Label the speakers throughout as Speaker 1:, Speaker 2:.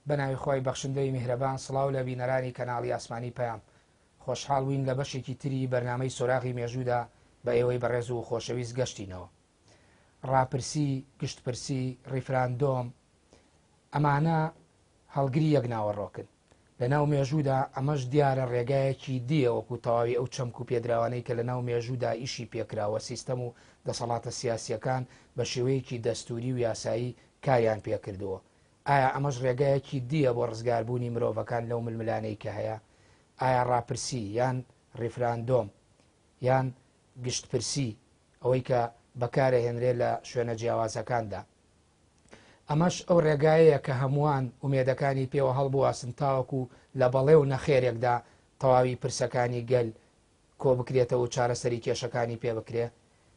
Speaker 1: بەناوی خوای بەخشندەی میهرەبان سڵاو لە بینەرانی کەناڵی ئاسمانی پەیام خۆشحاڵ بووین لە بەشێکی تری بەرنامەی سۆراغی مێژوودا بە ئێوەی بەڕێز و خۆشەویست گەشتینەوە. ڕاپرسی، گشتپرسی، ڕیفراندۆم، ئەمانە هەڵگری یەک ناوەڕۆکن. لە ناو مێژوودا ئەمەش دیارە ڕێگایەکی دییە وەکو تەواوی ئەو چەمک و پێدراوانەی کە لە ناو مێژوودا ئیشی پێکراوە سیستەم و دەسەڵاتە سیاسییەکان بە شێوەیەکی دەستووری و یاسایی کاریان پێکردووە. ئایا ئەمەش ڕێگایەکی دییە بۆ ڕزگاربوونی مرۆڤەکان لەو ململانێی کە هەیە؟ ئایا ڕاپرسی یان ڕیفراندۆم یان گشتپرسی ئەوەی کە بەکارەهێنرێ لە شوێنە جیاوازەکاندا ئەمەش ئەو ڕێگایەیە کە هەمووان ئومێدەکانی پێوە هەڵبواسن تاوەکو لە بەڵێ و نەخێرێکدا تەواوی پرسەکانی گەل کۆبکرێتەوە و چارەسەری کێشەکانی پێ بکرێ.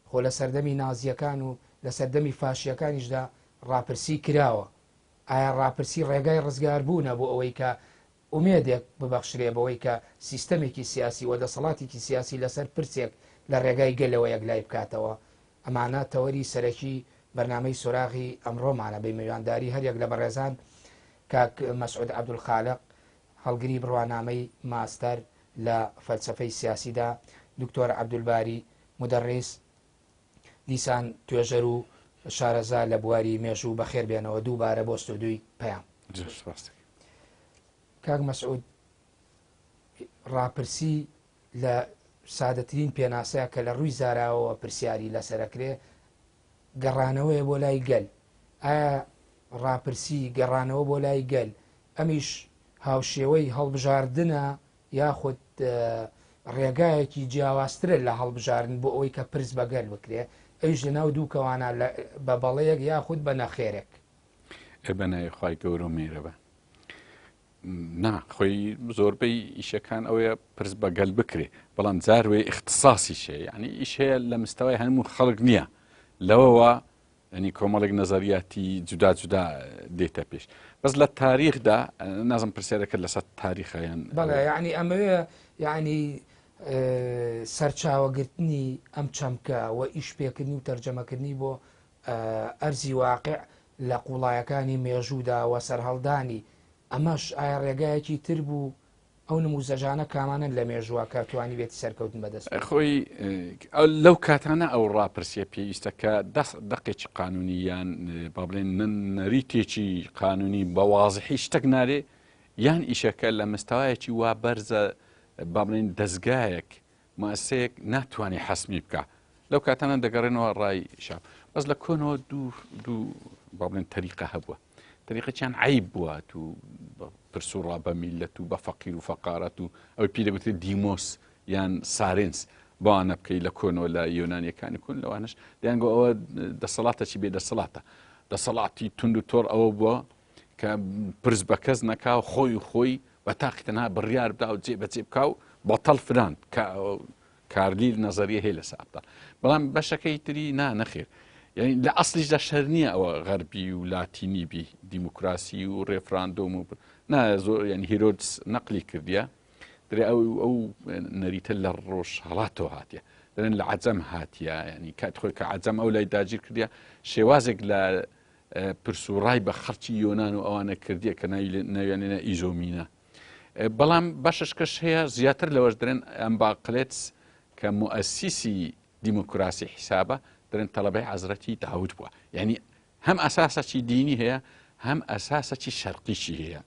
Speaker 1: خۆ لە سەردەمی نازییەکان و لە سەردەمی فاشییەکانیشدا ڕاپرسی کراوە. ئایا ڕاپرسی ڕێگای ڕزگاربوونە بۆ ئەوەی کە ئومێدێک ببەخشرێ بەوەی کە سیستەمێکی سیاسی و دەسەڵاتێکی سیاسی لەسەر پرسێک لە ڕێگای گەلەوە یەکلای بکاتەوە؟ ئەمانە تەوەری سەرەکی بەرنامەی سۆراغی ئەمڕۆمانە بە میوانداری هەریەک لە بەڕێزان کاک مەسعود عەبدولخالق هەڵگری بڕوانامەی ماستەر لە فەلسەفەی سیاسیدا، دکتۆر عەبدولباری مودەڕیس دیسان توێژەر و شارەزا لە بواری مێژوو بەخێر بێنەوە دووبارە بۆ ستۆدیۆی پەیام.
Speaker 2: زۆر سپاس دەکەم.
Speaker 1: کاک مەسعود ڕاپرسی لە سادەترین پێناسەیە کە لە ڕووی زاراوەوە پرسیاری لەسەرەکرێ گەڕانەوەیە بۆ لای گەل ئایا ڕاپرسی گەڕانەوە بۆ لای گەل ئەمیش هاوشێوەی هەڵبژاردنە یاخود ڕێگایەکی جیاوازترە لە هەڵبژاردن بۆ ئەوەی کە پرس بە گەل بکرێ ئەویش لە ناو دوو کەوانە بە بەڵێیەک یاخود بە نەخێرێک.
Speaker 2: ئێ بە ناوی خوای گەورە و میرەبان. نا خۆی زۆربەی ئیشەکان ئەوەیە پرس بە گەل بکرێ بەڵام جار وێ ئیختیساسیش هەیە یعنی ئیش هەیە لە مستەوای هەموو خەڵک نییە لەوەوە ینی کۆمەڵێک نەزەریاتی جودا جودا دێتە پێش بەس لە تاریخدا نازم پرسیارەکە لەسەر تاریخیان
Speaker 1: بەڵێ یعنی ئەمەوێ یعنی سەرچاوەگرتنی ئەم چەمکە و ئیش پێکردنی و تەرجەمەکردنی بۆ ئەرزی واقع لە قوڵایەکانی مێژوودا و سەرهەڵدانی ئەمەش ئایا ڕێگایەکی تر بوو ئەو نموزەجانە کامانەن لە مێژووە کە توانیبێتی سەرکەوتن بەدەست بێنێت؟
Speaker 2: خۆی لەو کاتانە ئەو ڕاپرسیە پێویستە کە دەقێکی قانونی یان با بڵێن نەریتێکی قانونی بە وازحی شتێک نارێ یان ئیشەکە لە مستەوایەکی وا بەرزە با بڵێن دەزگایەک مؤسسەیەک ناتوانێ حەسمی بکا لەو کاتانە دەگەڕێنەوە ڕای شاب بەس لە کۆنەوە دوو دوو با بڵێن تەریقە هەبووە تەریقەکیان عیب بووە تو پرس و ڕا بە میلەت و بە فەقیر و فەقارەت و ئەوی پێی دەگوترێت دیمۆس یان سارێنس بەوانە بکەی لە کۆنەوە لە یۆنانیەکانی کۆن لەوانش دەیانگۆ ئەوە دەسەڵاتەکی بێ دەسەڵاتە دەسەڵاتی تونند و تۆڕ ئەوە بووە کە پرس بە کەس نەکا و خۆی و خۆی بە تاقی تەنها بڕیار بدا و جێ بەجێ بکا و بەتەڵ فران کە کارلیل نەزەریە هەیە لە سابتا بەڵام بەشەکەی تری نا نەخێر یعنی لە ئەسلیشدا شەر نییە ئەوە غەربی و لاتینی بی دیموکراسی و ڕێفراندۆم و نا زۆر یعنی هیرۆدس نەقلی کردیە درێ ئەو ئەو نەریتە لە ڕۆژهەڵاتەوە هاتیە دەرێن لە عەجەم هاتیە ینی کات خۆی کە عەجەم ئەو لای داگیر کردیە شێوازێک لە پرس و ڕای بە خەڵکی یۆناان و ئەوانە کردیە کە ناویان لێنە ئیزۆمینە بەڵام بەشش کەش هەیە زیاتر لەوەش درێن ئەم باقلێتس کە موئەسیسی دیموکراسی حیسابە درێن تەڵەبەی حەزرەتی داود بووە یعنی هەم ئەساسەکی دینی هەیە هەم ئەساسەکی شەرقیشی هەیە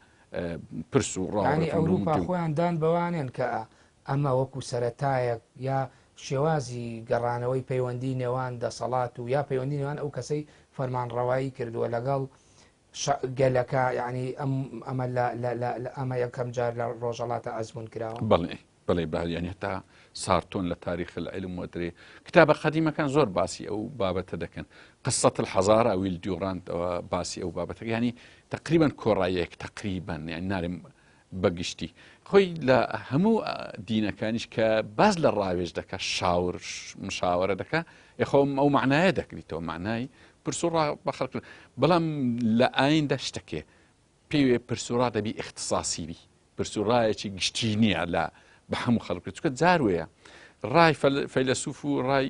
Speaker 2: پرس و
Speaker 1: ڕانی ئەوروپا خۆیان دان بەوانێن کە ئەمە وەکو سەرەتایەک یا شێوازی گەڕانەوەی پەیوەندی نێوان دەسەڵات و یا پەیوەندی نێوان ئەو کەسەی فەرمانڕەوایی کردووە لەگەڵ گەلەکە یعنی ئەم ئەمە لە ئەمە یەکەم جار لە ڕۆژەڵاتە ئەزمون کراوە.
Speaker 2: بەڵێ بەڵێ بە یعنی هەتا سارتۆن لە تاریخ العلم وەدرێ کتابە قەدیمەکان زۆر باسی ئەو بابەتە دەکەن قسەت الحەزارە ویل دیوراند ئەوە باسی ئەو بابەتە یعنی تقریبا کۆڕایەک تقریبا یعنی نارم بەگشتی خۆی لە هەموو دینەکانیش کە باز لە ڕاوێژ دەکە شاور مشاوەرە دەکە ئەخۆم ئەو معنایە دەکریتەوە معنای پرس و ڕا بە خەڵک بەڵام لە ئایندا شتەکێ پێوێ پرس و ڕا دەبی اختصاصی بی پرس و ڕایەکی گشتی نییە لە بە هەموو خەڵک چکە جاروەیە ڕای فەیلەسوف و ڕای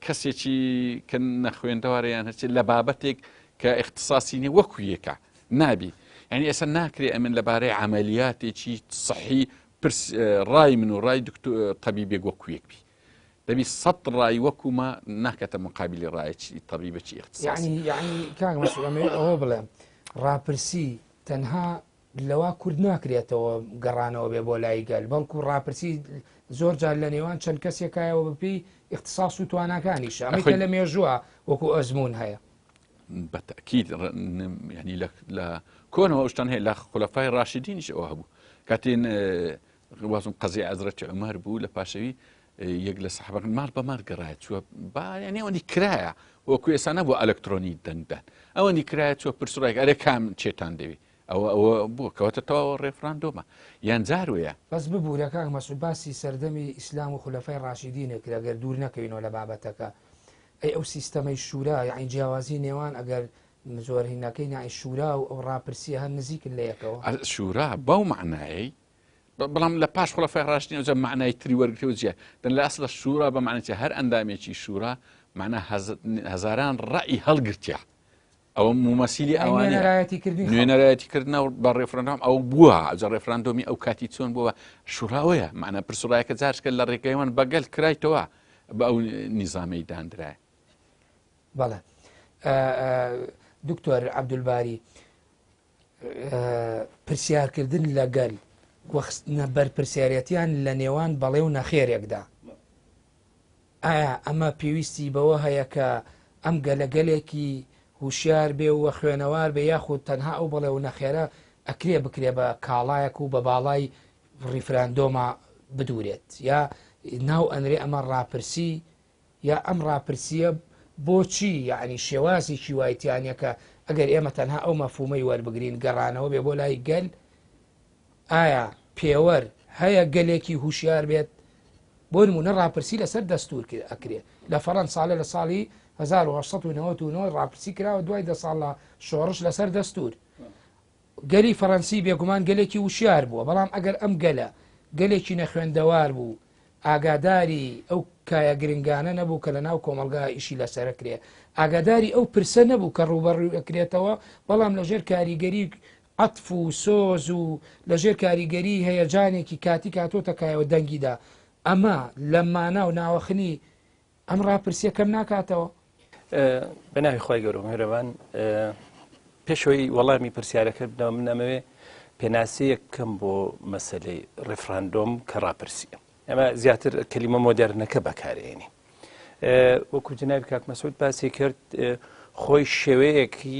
Speaker 2: کەسێکی کە نەخوێندەوارە یان هەرچی لە بابەتێک کە اختصاصی نیە وەکو یەکە نابی. یعنی ئێستا ناکرێ ئەمن لەبارەی عملیاتێکی سەحی پرس ڕای من و ڕای دکتۆر تەبیبێک وەکو یەک بی دەبی سەد ڕای وەکو ما ناکەتە مقابلی ڕایەکی تەبیبەکی
Speaker 1: اختصاصی. یعنی یعنی کاک مەسعود ئەمەوێ ئەوە بڵێم ڕاپرسی تەنها لەوە کورد ناکرێتەوە گەڕانەوە بێ بۆ لای گەل بەڵکو ڕاپرسی زۆر جار لە نێوان چەند کەسێکایەوە بەپێی اختصاص و تواناکانیشە ئەمەی کە لە مێژووە وەکو ئەزموون هەیە.
Speaker 2: بە تەئکید یعنی لە کۆنەوە ئەو شتان هەیە لە خولەفای ڕاشدینیش ئەوە هەبوو کاتێ وازم قەزی ئەزرەتی عومەر بوو لە پاشەوی یەک لە سەحابەکان ماڵ بە ماڵ گەڕایە چووە با یعنی ئەوەندی کرایە وەکو ئێستا نەبوو ئەلکترۆنی دەنگدان ئەوەندی کرایە چووە پرسڕێک ئەرێ کام چێتان دەوی ئەوە ئەوە بووە کەواتە تەواوە ڕێفراندۆمە یان جاروەیە.
Speaker 1: بەس ببورە کاک مەسعود باسی سەردەمی ئیسلام و خولەفای ڕاشیدینت کرد ئەگەر دوور نەکەوینەوە لە بابەتەکە ئەی ئەو سیستەمەی شورا یەعنی جیاوازی نێوان ئەگەر زۆر هین نەکەین یەعنی شورا و ئەو ڕاپرسیە هەر نزیکن لە یەکەوە؟
Speaker 2: شورا بەو مەعنایەی بەڵام لە پاش خولەفای ڕاشدین ئەوجا مەعنای تری وەرگرتەوە جیا دەن لە ئەسڵە شورا بە مەعنای هەر ئەندامێکی شورا مەعنا هەزاران ڕەئی هەڵگرتیا ئەوە مومەسیلی ئەوانەیە
Speaker 1: نوێنەرایەتیکردنی خەڵک.
Speaker 2: نوێنەرایەتیکردنە بە ڕێفرەندۆم ئەو بووە ئەوجا ڕێفراندۆمی ئەو کاتی چۆن بووە شوراوەیە معنە پرسڕایەکە جارشکە لە ڕێگەیوان بەگەل کرایتەوە بە ئەو نیزامەی داندرایە.
Speaker 1: بەڵێ دکتۆر عەبدولباری پرسیارکردن لە گەل وەخستنە بەرپرسیارەتیان لە نێوان بەڵێ و نەخێرێکدا ئایا ئەمە پێویستی بەوە هەیە کە ئەم گەلە گەلێکی هوشیار بێ و خوێنەوار بێ یاخود تەنها ئەو بەڵێ و نەخێرە ئەکرێ بکرێ بە کاڵایەک و بە باڵای ڕیفراندۆما بدورێت یا ناو ئەنرێ ئەمە ڕاپرسی یا ئەم ڕاپرسیە بۆچی یەعنی شێوازێکی وای تیا نیە کە ئەگەر ئێمە تەنها ئەو مەفهومەی وەربگرین گەڕانەوە بێ بۆ لای گەل ئایا پێوەر هەیە گەلێکی هوشیار بێت بۆ نمونە ڕاپرسی لەسەر دەستور ئەکرێ لە فەڕەنسا لە ساڵی 1999 ڕاپرسی کراوە دوای دە ساڵ لە شۆڕش لەسەر دەستور گەلی فەڕەنسی بێگومان گەلێکی وشیار بووە، بەڵام ئەگەر ئەم گەلە گەلێکی نەخوێندەوار بوو، ئاگاداری ئەو کایە گرنگانە نەبوو کە لەناو کۆمەڵگا ئیشی لەسەرەکرێ، ئاگاداری ئەو پرسە نەبوو کە ڕووبەڕووی ئەکرێتەوە، بەڵام لەژێر کاریگەری عەتف و سۆز و لەژێر کاریگەری هەیەجانێکی کاتی کە هاتۆتە کایەوە دەنگی دا، ئەمە لە مانا و ناوەخنی ئەم ڕاپرسیە کەم ناکاتەوە؟
Speaker 3: بە ناوی خوای گەورە و میهرەبان پێشەوەی وەڵامی پرسیارەکە بدەم من ئەمەوێ پێناسەیەک بکەم بۆ مەسەلەی ڕیفراندۆم کە ڕاپرسیە ئەمە زیاتر کەلیمە مۆدێرنەکە بەکارێنی وەکو جنابی کاک مەسعود باسی کرد خۆی شێوەیەکی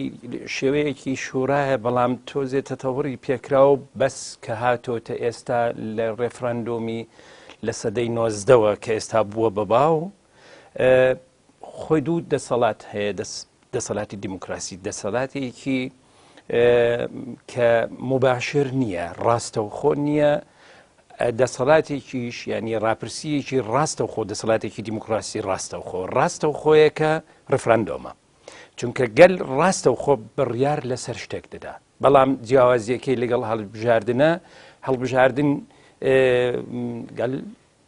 Speaker 3: شێوەیەکی شورایە بەڵام تۆزێ تەتەوڕی پێکراو بەس کە هاتۆتە ئێستا لە ڕێفراندۆمی لە سەدەی نۆزدەوە کە ئێستا بووە بە باو خۆی دوو دەسەڵات هەیە دەسەڵاتی دیموکراسی دەسەڵاتێکی کە مباشر نییە ڕاستەوخۆ نییە دەسەڵاتێکیش ینی ڕاپرسیەکی ڕاستەوخۆ دەسەڵاتێکی دیموکراسی ڕاستەوخۆ ڕاستەوخۆیەکە ڕفراندۆمە چونکە گەل ڕاستەوخۆ بڕیار لەسەر شتێک دەدا بەڵام جیاوازیەکەی لەگەڵ هەڵبژاردنە هەڵبژاردن گەل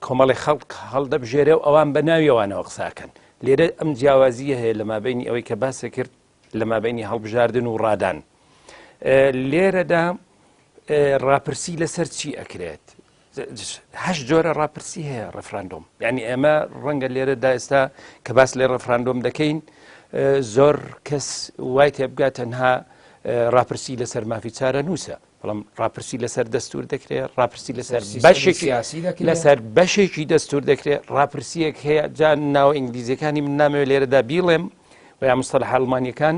Speaker 3: کۆمەڵی خەڵک هەڵدەبژێرێ و ئەوان بە ناویەوانەوە قساکەن لێرە ئەم جیاوازیە هەیە لە مابینی ئەوەی کە باسە کرد لە مابینی هەڵبژاردن و ڕادان لێرەدا ڕاپرسی لەسەر چی ئەکرێت هەشت جۆرە ڕاپرسی هەیە ڕفراندۆم یعنی ئێمە ڕەنگە لێرە دا ئێستا کە باس لێ ڕفراندۆم دەکەین زۆر کەس وای تێبگات تەنها ڕاپرسی لەسەر مافی چارەنووسە بەڵام ڕاپرسی لەسەر دەستور دەکرێت ڕاپرسی لەسەر بەشێکی لەسەر بەشێکی دەستور دەکرێت ڕاپرسیەک هەیە جا ناوە ئینگلیزیەکانی من نامەوێت لێرەدا بیڵێم و یا مستەلح ئەڵمانیەکان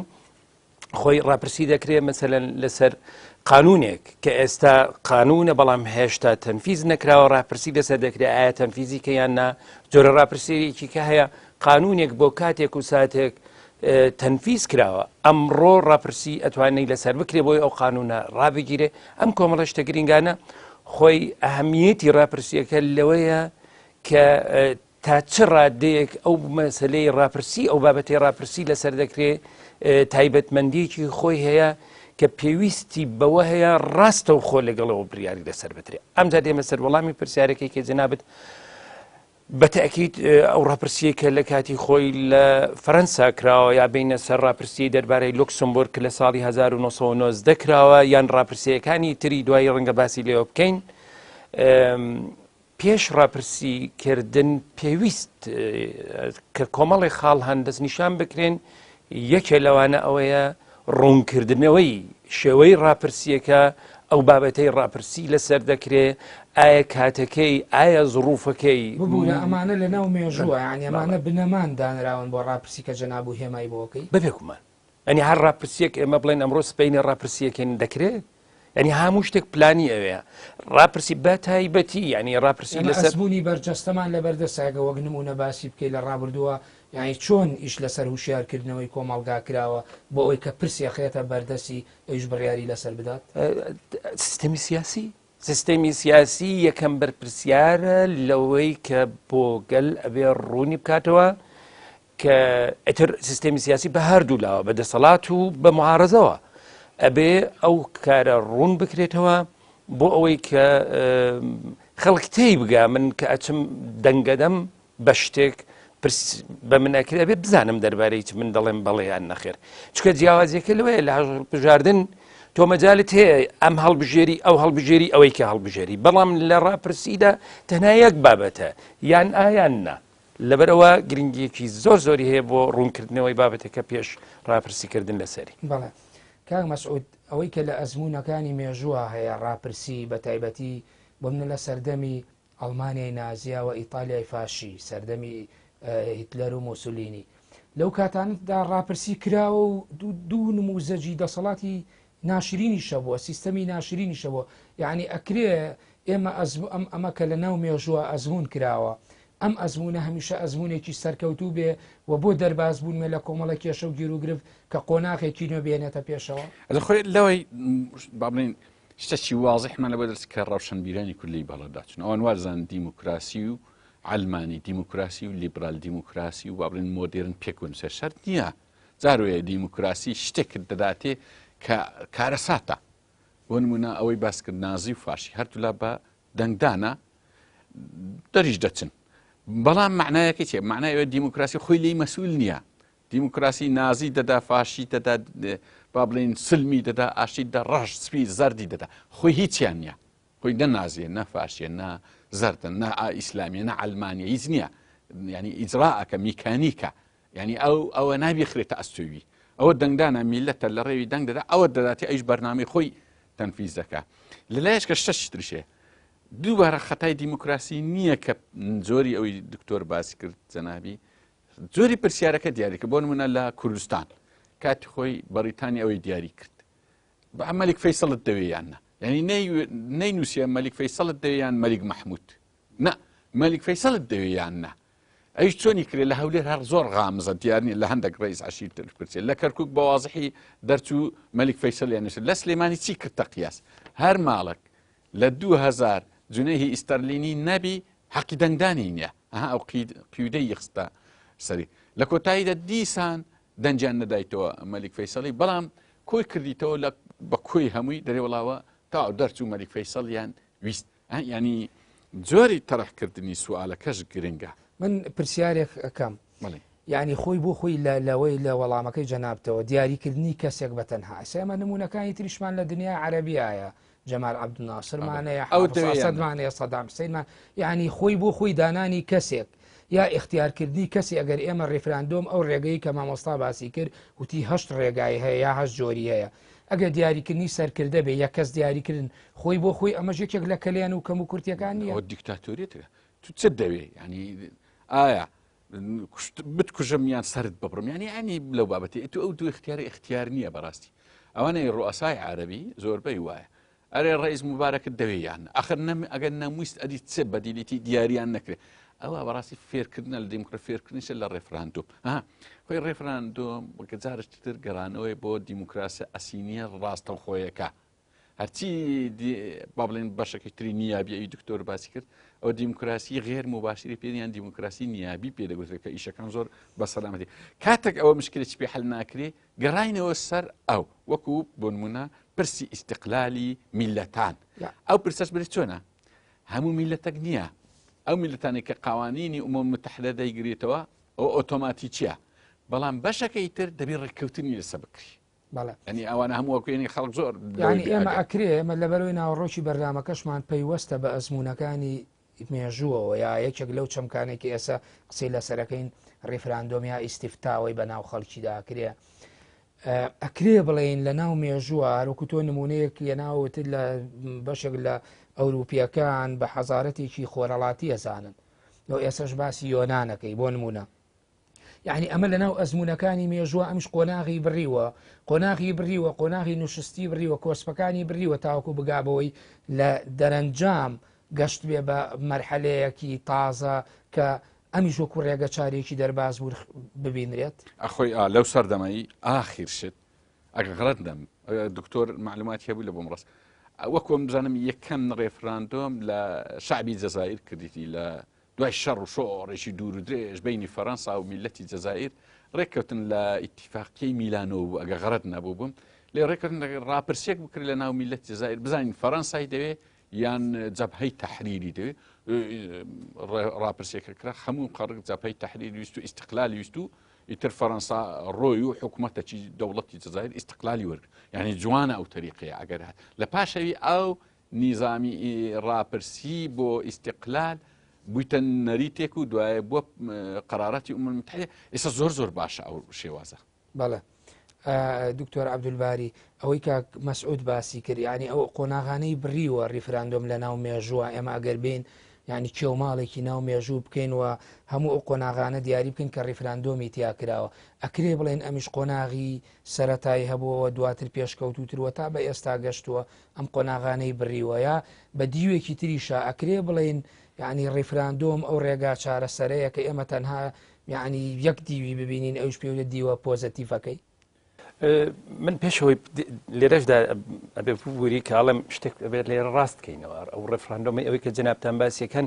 Speaker 3: خۆی ڕاپرسی دەکرێت مەسەلەن لەسەر قانونێک کە ئێستا قانونە بەڵام هێشتا تەنفیز نەکراوە ڕاپرسی لەسەر دەکرێت ئایا تەنفیزی کە یان نا جۆرە ڕاپرسیەکی کە هەیە قانونێک بۆ کاتێک و ساتێک تەنفیز کراوە ئەمڕۆ ڕاپرسی ئەتوانێت لەسەر بکرێ بۆی ئەو قانونە ڕابگیرێ ئەم کۆمەڵە شتە گرنگانە خۆی ئەهمیەتی ڕاپرسیەکە لەوەیە کە تا چ ڕادەیەک ئەو مەسەلەی ڕاپرسی ئەو بابەتەی ڕاپرسی لەسەر دەکرێ تایبەتمەندیەکی خۆی هەیە کە پێویستی بەوە هەیە ڕاستەوخۆ لەگەڵەوە بریاری لەسەر بدرێ ئەمجا دێمە سەر وەڵامی پرسیارەکەی کە جەنابت. بە تەئکید ئەو ڕاپرسیەی کە لە کاتی خۆی لە فەرەنسا کراوە یا بینە سەر ڕاپرسی دەربارەی لوکسمبورگ کە لە ساڵی 1990 کراوە یان ڕاپرسیەکانی تری دوایی ڕەنگە باسی لێوە بکەین پێش ڕاپرسی کردن پێویست کە کۆمەڵی خاڵ هەن دەستنیشان بکرێن یەکێ لەوانە ئەوەیە ڕوونکردنەوەی شێوەی ڕاپرسییەکە، ئەو بابەتەی ڕاپرسی لەسەر دەکرێ، ئایا کاتەکەی، ئایا زڕوفەکەی.
Speaker 1: ببورە ئەمانە لە ناو مێژووە یانی ئەمانە بنەمان دانراون بۆ ڕاپرسی کە جەنابو هێمای بۆ ئەکەی؟
Speaker 3: بەبێگومان یانی هەر ڕاپرسیەک ئێمە بڵێن ئەمڕۆ سبەینێ ڕاپرسیەکەین دەکرێ؟ یانی هەموو شتێک پلانی ئەوەیە ڕاپرسی بە تایبەتی یانی ڕاپرسی
Speaker 1: ئێمە
Speaker 3: لەسەر
Speaker 1: ئەزموونی بەرجەستەمان لەبەردەستە ئەگە وەک نموونە باسی بکەی لە ڕابردووە یانی چۆن ئیش لەسەر هوشیارکردنەوەی کۆمەڵگا کراوە بۆ ئەوەی کە پرسی ئەخرێتە بەردەستی ئەویش بڕیاری لەسەر بدات؟
Speaker 3: سیستەمی سیاسی سیستەمی سیاسی یەکەم بەرپرسیارە لەوەی کە بۆ گەل ئەبێ ڕوونی بکاتەوە کە ئیتر سیستەمی سیاسی بە هەردوو لاوە بە دەسەڵات و بە معارەزەوە ئەبێ ئەو کارە ڕوون بکرێتەوە بۆ ئەوەی کە خەڵک تێی بگا من کە ئەچم دەنگەدەم بە شتێک پرس بە من ئەکرێ ئەبێ بزانم دەربارەی چ من دەڵێم بەڵێ یان نەخێر چکە جیاوازیەکە لەوەیە لە هەڵبژاردن تۆ مەجالت هەیە ئەم هەڵبژێری ئەو هەڵبژێری ئەوەی کە هەڵبژێری بەڵام لە ڕاپرسیدا تەنها یەک بابەتە یان ئایان نا لەبەرئەوە گرنگیەکی زۆر زۆری هەیە بۆ ڕوونکردنەوەی بابەتەکە پێش ڕاپرسیکردن لەسەری.
Speaker 1: بەڵێ کاک مەسعود ئەوەی کە لە ئەزموونەکانی مێژووە هەیە ڕاپرسی بە تایبەتی بۆ منە لە سەردەمی ئەڵمانیای نازیا و ئیتالیای فاشی سەردەمی هیتلەر و مۆسولینی لەو کاتانەدا ڕاپرسی کراوە و دوو نموزەجی دەسەڵاتی ناشرینیشە بووە سیستەمی ناشرینیشە بووە یعنی ئەکرێ ئێمە ئەم ئەمە کە لە ناو مێژووە ئەزموون کراوە ئەم ئەزموونە هەمیشە ئەزموونێکی سەرکەوتوو بێ و بۆ دەرباز بوونمە لە کۆمەڵە کێشە و گیروگرفت کە قۆناغێکی نوێ بێنێتە پێشەوە.
Speaker 2: لە خۆی لەوەی با بڵێین شتەکی وازحمان لەبەر دەست کە ڕەوشەنبیرانی کورد لێی بەڵێ داچوون ئەوان وازان دیموکراسی و عەلمانی دیموکراسی و لیبرال دیموکراسی و با بڵێن مۆدێرن پێکەوە نووسێ شەرت نییە جاروەیە دیموکراسی شتێکت دەداتێ کە کارەساتە بۆ نمونە ئەوەی باس کرد نازی و فاشی هەردوولا بە دەنگدانە دەریش دەچن بەڵام معنایەکە چێ معنای ئەوە دیموکراسی خۆی لی مەسئول نییە دیموکراسی نازی دەدا فاشی دەدا با بڵین سلمی دەدا ئاشتی دە ڕەش سپی زەردی دەدا خۆی هیچیان نییە خۆی نە نازیە نە فاشیە نە زەردە نە ئیسلامیە نە عەلمانیە هیچ نییە یعنی ئیجرائەکە میکانیکە یعنی ئەو ئەوە نابیخرێتە ئەستۆوی ئەوە دەنگدانە میلەتە لە ڕێوی دەنگ دەدا ئەوە دەداتی ئەوش بەرنامەی خۆی تەنفیز دەکا لەلایش کە شتەش ترشێ دووبارە خەتای دیموکراسی نییە کە جۆری ئەوی دکتۆر باسی کرد جەنابی جۆری پرسیارەکە دیاری کرد بۆ نمونە لە کوردستان کاتی خۆی بەریتانی ئەوەی دیاری کرد بە مەلیک فەیسەڵت دەوێ یان نا یعنی نەینووسە مەلیک فەیسەڵت دەوێ یان مەلیک مەحموود نا مەلیک فەیسەڵت دەوێ یان نا ئەویش چۆنی کرێ لە هەولێر هەر زۆر غامزە دیار نیە لە هەندێک ڕئیس عەشیر تر پرسێ لە کەرکک بە وازحی دەرچوو مەلیک فەیسەڵیان نووسێت لە سلێمانی چی کردتە قیاس هەر ماڵک لە 2000 جنەیهی ئیستەرلینی نەبی حەقی دەنگدانی نییە ئەها ئەو قیودەی یخستە سەری لە کۆتاییدا دیسان دەنگیان نەدایتەوە مەلیک فەیسەڵی بەڵام کۆی کردیتەوە لە بە کۆی هەمووی دەرێ وڵاوە تا دەرچوو مەلیک فەیسەڵیان ویست ینی جۆری تەرحکردنی سوالەکەش گرنگە.
Speaker 1: من پرسیارێک ئەکەم یعنی خۆی بۆ خۆی لەوەی لە وەڵامەکەی جەنابتەوە دیاریکردنی کەسێک بە تەنها ئێستا ئێمە نمونەکانی تریشمان لە دنیای عەرەبیایە جەمال عەبدولناسرمان هەیە
Speaker 2: ئەو
Speaker 1: حافظ ئەسەدمان هەیە سەدام حسینمان یعنی خۆی بۆ خۆی دانانی کەسێک یا ئیختیارکردنی کەسی ئەگەر ئێمە ڕیفراندۆم ئەو ڕێگەی کە مامۆستا باسی کرد وتی هەشت ڕێگای هەیە یا هەشت جۆری هەیە ئەگەر دیاریکردنی سەرکردە بێ یەک کەس دیاریکردن خۆی بۆ خۆی ئەمەش یەکێک لە کەلێن و کەم و کورتیەکان نییە
Speaker 2: ئەوە دیکتاتۆریەتە تو چت دەوێ ینی ئایا بتکوژم یان سرد ببڕم ینی ینی لەو بابەتی تو ئەو دوو اختیار اختیار نییە بەڕاستی ئەوانەی ڕوئسای عربی زۆربەی وایە ئەرێ ڕئیس موبارەکت دەوێ یان ئەخر نەم ئەگەر نەمویست ئەدی چ بەدیلیتی دیاریان نەکرێ ئەوە بەڕاستی فێرکردنە لە دیموکرا فێرکردنیشە لە ڕێفراندۆم ها خۆی ڕێفراندۆم وەکە جارشتی تر گەڕانەوەی بۆ دیموکراسە ئەسینیە ڕاستەوخۆیەکە هەرچی با بڵێن بەشەکەی تری نیابی ئەوی دکتۆر باسی کرد ئەو دیموکراسی غێر مباشری پێیان دیموکراسی نیابی پێ دەگوترێت کە ئیشەکان زۆر بە سەلامەتی کاتێک ئەوە مشکلێکی پێ حل ناکرێ گەڕاینەوە سەر ئەو وەکو بۆنمونە پرسی ئیستقلالی میلەتان ئەو پرسەش برێ چۆنە هەموو میلەتەک نییە. ئەو میللەتانەی کە قوانینی ئومم متحدە دەیگرێتەوە ئەو ئۆتۆماتیکیە بەڵام بەشەکەی تر دەبێ ڕێککەوتنی لەسە بکری
Speaker 1: بەڵێ
Speaker 2: یعنی ئەوانە هەموو وەکوێنی خەڵک زۆر
Speaker 1: یعنی ئێمە ئەکرێ ئێمە لەبەرەوەی ناوەڕۆکی بەرنامەکەشمان پەیوەستە بە ئەزموونەکانی مێژووەوە یا یەکێک لەو چەمکانێک کە ئێستا قسەی لەسەرەکەین ڕیفراندۆم یا ئیسیفتاوەی بە ناو خەڵکیدا ئەکرێ ئەکرێ بڵێین لە ناو مێژووە هەروەکو تۆ نمونەیەک لەناوتر لە بەشێک لە ئەوروپیەکان بە حەزارەتێکی خۆرەڵاتی ئەزانن لەو ئێسش باسی یۆنانەکەی بۆ نمونە یعنی ئەمە لەناو ئەزمونونەکانی مێژووە ئەمیش قۆناغی بڕیوە قۆناغی بڕیوە قۆناغی نوشستی بڕیوە کۆسپەکانی بڕیوە تاوەکو بگا بەوەی لە دەرەنجام گەشت بێ بە مەرحەلەیەکی تازە کە ئەمیش وەکو ڕێگە چارێکی دەرباز بوون ببینرێت.
Speaker 2: ئەخۆی ئا لەو سەردەمەی ئاخیر شت ئەگەر غەڵەت نەم دکتۆر معلوماتی هەبوو لە بۆم ڕاست وەکو ئەم بزانم یەکەم ڕێفراندۆم لە شعبی جەزائیر کردیتی لە دوای شەڕ و شۆڕێکی دوور و درێژ بینی فەرەنسا و میلەتی جەزائیر ڕێککەوتن لە ئیتیفاقیەی میلانۆ بوو ئەگە غەڵەت نەبوو بووم لێ ڕێککەوتن ڕاپرسیەک بکرێت لە ناو میلەت جەزائیر بزانین فەرەنسای دەوێ یان جەبهەی تەحریری دەوێ ڕاپرسیەکە کرا هەموو قەڕک جەبهەی تەحریر ویست و ئیستقلالی ویست و ئیتر فەرەنسا ڕۆی و حکوومەتەکی دەوڵەتی جەزایر ئیستقلالی وەرگ یعنی جوانە ئەو تەریقەیە ئەگەر هات لە پاشەوی ئەو نیزامی ڕاپرسی بۆ ئیستقلال بوویتە نەریتێک و دوایە بووە قەراراتی ئومم المتحدە ئێستا زۆر زۆر باشە ئەو شێوازە.
Speaker 1: بەڵێ دکتۆر عەبدولباری ئەوەی کاک مەسعود باسی کرد یعنی ئەو قۆناغانەی بڕیوە ڕیفراندۆم لە ناو مێژووە ئێمە ئەگەر بین یعنی کێوماڵێکی ناو مێژوو بکەین و هەموو ئەو قۆناغانە دیاری بکەین کە ڕیفراندۆمی تیا کراوە ئەکرێ بڵێن ئەمیش قۆناغی سەتایی هەبووەوە دواتر پێشکەوتوتروە تا بە ئێستا گەشتووە ئەم قۆناغانەی بڕیوە یا بە دیوێکی تریشە ئەکرێ بڵێن یعنی ڕیفراندۆم ئەو ڕێگا چارەسەرەیە کە ئێمە تەنها یەعنی یەک دیوی ببینین ئەویش پێوتە دیوە پۆزەتیڤەکەی؟
Speaker 3: من پێشەوەی لێرەشدا ئەبێ ببووری کە ئەڵێم شتێک ئەبێت لێرە ڕاست کەینەوە ئەو ڕێفراندۆمی ئەوەی کە جەنابتان باسیەکەن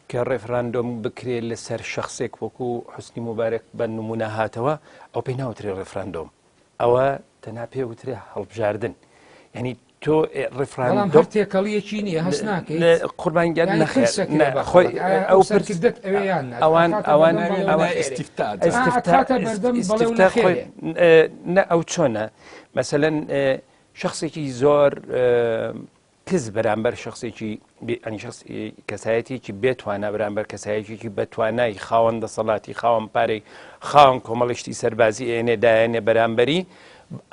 Speaker 3: کە ڕێفراندۆم بکرێت لەسەر شخصێک وەکو حوسنی موبارەک بە نمونە هاتەوە ئەو پێی ناوترێ ڕێفراندۆم ئەوە تەنها پێ وترێ هەڵبژاردن یعنی تۆ
Speaker 1: ڕفراندۆم هەر تێکەڵیەکی نییە هەست ناکەیت
Speaker 3: قوربان گیان نەخێر خۆی ئەو
Speaker 1: سەرکردت ئەوێیان
Speaker 3: ئەوان ئەوان
Speaker 2: ئەوان ئیستیفتا
Speaker 3: ئیستیفتا خۆی نە ئەو چۆنە مەسەلەن شخصێکی زۆر کز بەرامبەر شخصێکی ینی شخص کەسایەتێکی بێتوانا بەرامبەر کەسایەتێکی بەتوانای خاوەن دەسەڵاتی خاوەن پارەی خاوەن کۆمەڵشتی سەربازی ئێنێ دایەنێ بەرامبەری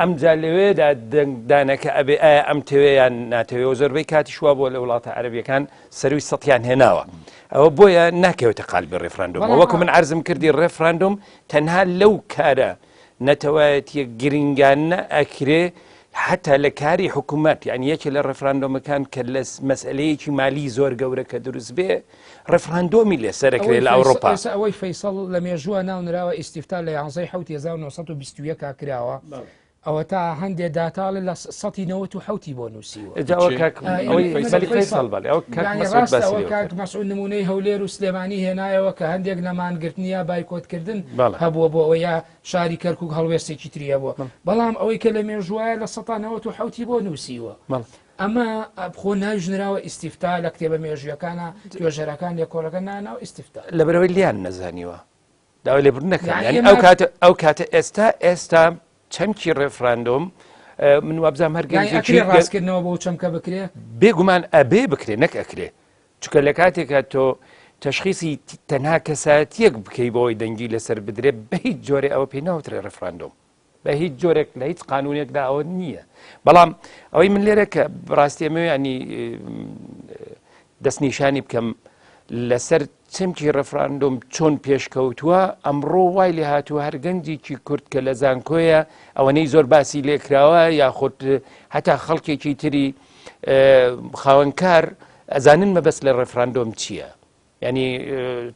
Speaker 3: ئەمجا لەوێدا دەنگدانەکە ئەبێ ئایا ئەم تەوێ یان ناتەوێ و زۆربەی کاتیش وا بووە لە وڵاتە عەرەبیەکان سەروی سەتیان هێناوە ئەوە بۆیە ناکەوێتە قالبی ڕێفراندۆم وەکو من عەرزم کردی ڕێفراندۆم تەنها لەو کارە نەتەوایەتیە گرنگانە ئەکرێ حتا لە کاری حکوومەت یان یەکێ لە ڕێفراندۆمەکان کە لە مەسئلەیەکی مالی زۆر گەورە کە دروست بێ ڕێفراندۆمی لەسەرەکرێ لە ئەوروپا
Speaker 1: ئەوەی فەیسەڵ لە مێژووە ناونراوە ئیسیفتا لە 11 1920 کراوە ئەوە تا هەندێ داتاڵە لە سەتی نەوەت و حوتی بۆ نووسیوە کاک مەسعود نمونەی هەولێر و سلێمانی هێنایەوە کە هەندێک لە مانگرتنیە بایکۆتکردن هەبووە بۆ ئەوە یا شاری کەرکک هەڵوێستێکی تری هەبووە بەڵام ئەوەی کە لە مێژوایە لە سەتا نەوەت و حوتی بۆ نووسیوە ئەمە خۆ ناویش نراوە ئیستیفتا لە کتێبە مێژوویەکانە توێژەرەکان لێکۆڵەکە ناناو ئیستیفتا.
Speaker 3: لەبەرئەوەی لێیان نەزانیوە داوای لێبوردن دەکەم یانی ئەو کاتە ئەو کاتە ئێستا ئێستا چەمکی ڕێفراندۆم من وابزانم هەر گەنجێکی
Speaker 1: ڕاستکردنەوە بۆ چەمکە بکرێ
Speaker 3: بێگومان ئەبێ بکرێ نەک ئەکرێ چونکە لە کاتێکا تۆ تەشخیسی تەنها کەسایەتیەک بکەی بۆی دەنگی لەسەر بدرێ بە هیچ جۆرێ ئەوە پێی ناوترێ ڕێفراندۆم بە هیچ جۆرێک لە هیچ قانونێکدا ئەوە نییە بەڵام ئەوەی من لێرە کە بڕاستی ئەمەوێ ینی دەستنیشانی بکەم لەسەر چەمکی ڕفراندۆم چۆن پێشکەوتووە ئەمڕۆ وای لێ هاتووە هەر گەنجێکی کورد کە لە زانکۆیە ئەوەنەی زۆر باسی لێکراوە یاخود هەتا خەڵکێکی تری خاوەنکار ئەزانن مەبەست لە ڕفراندۆم چییە یانی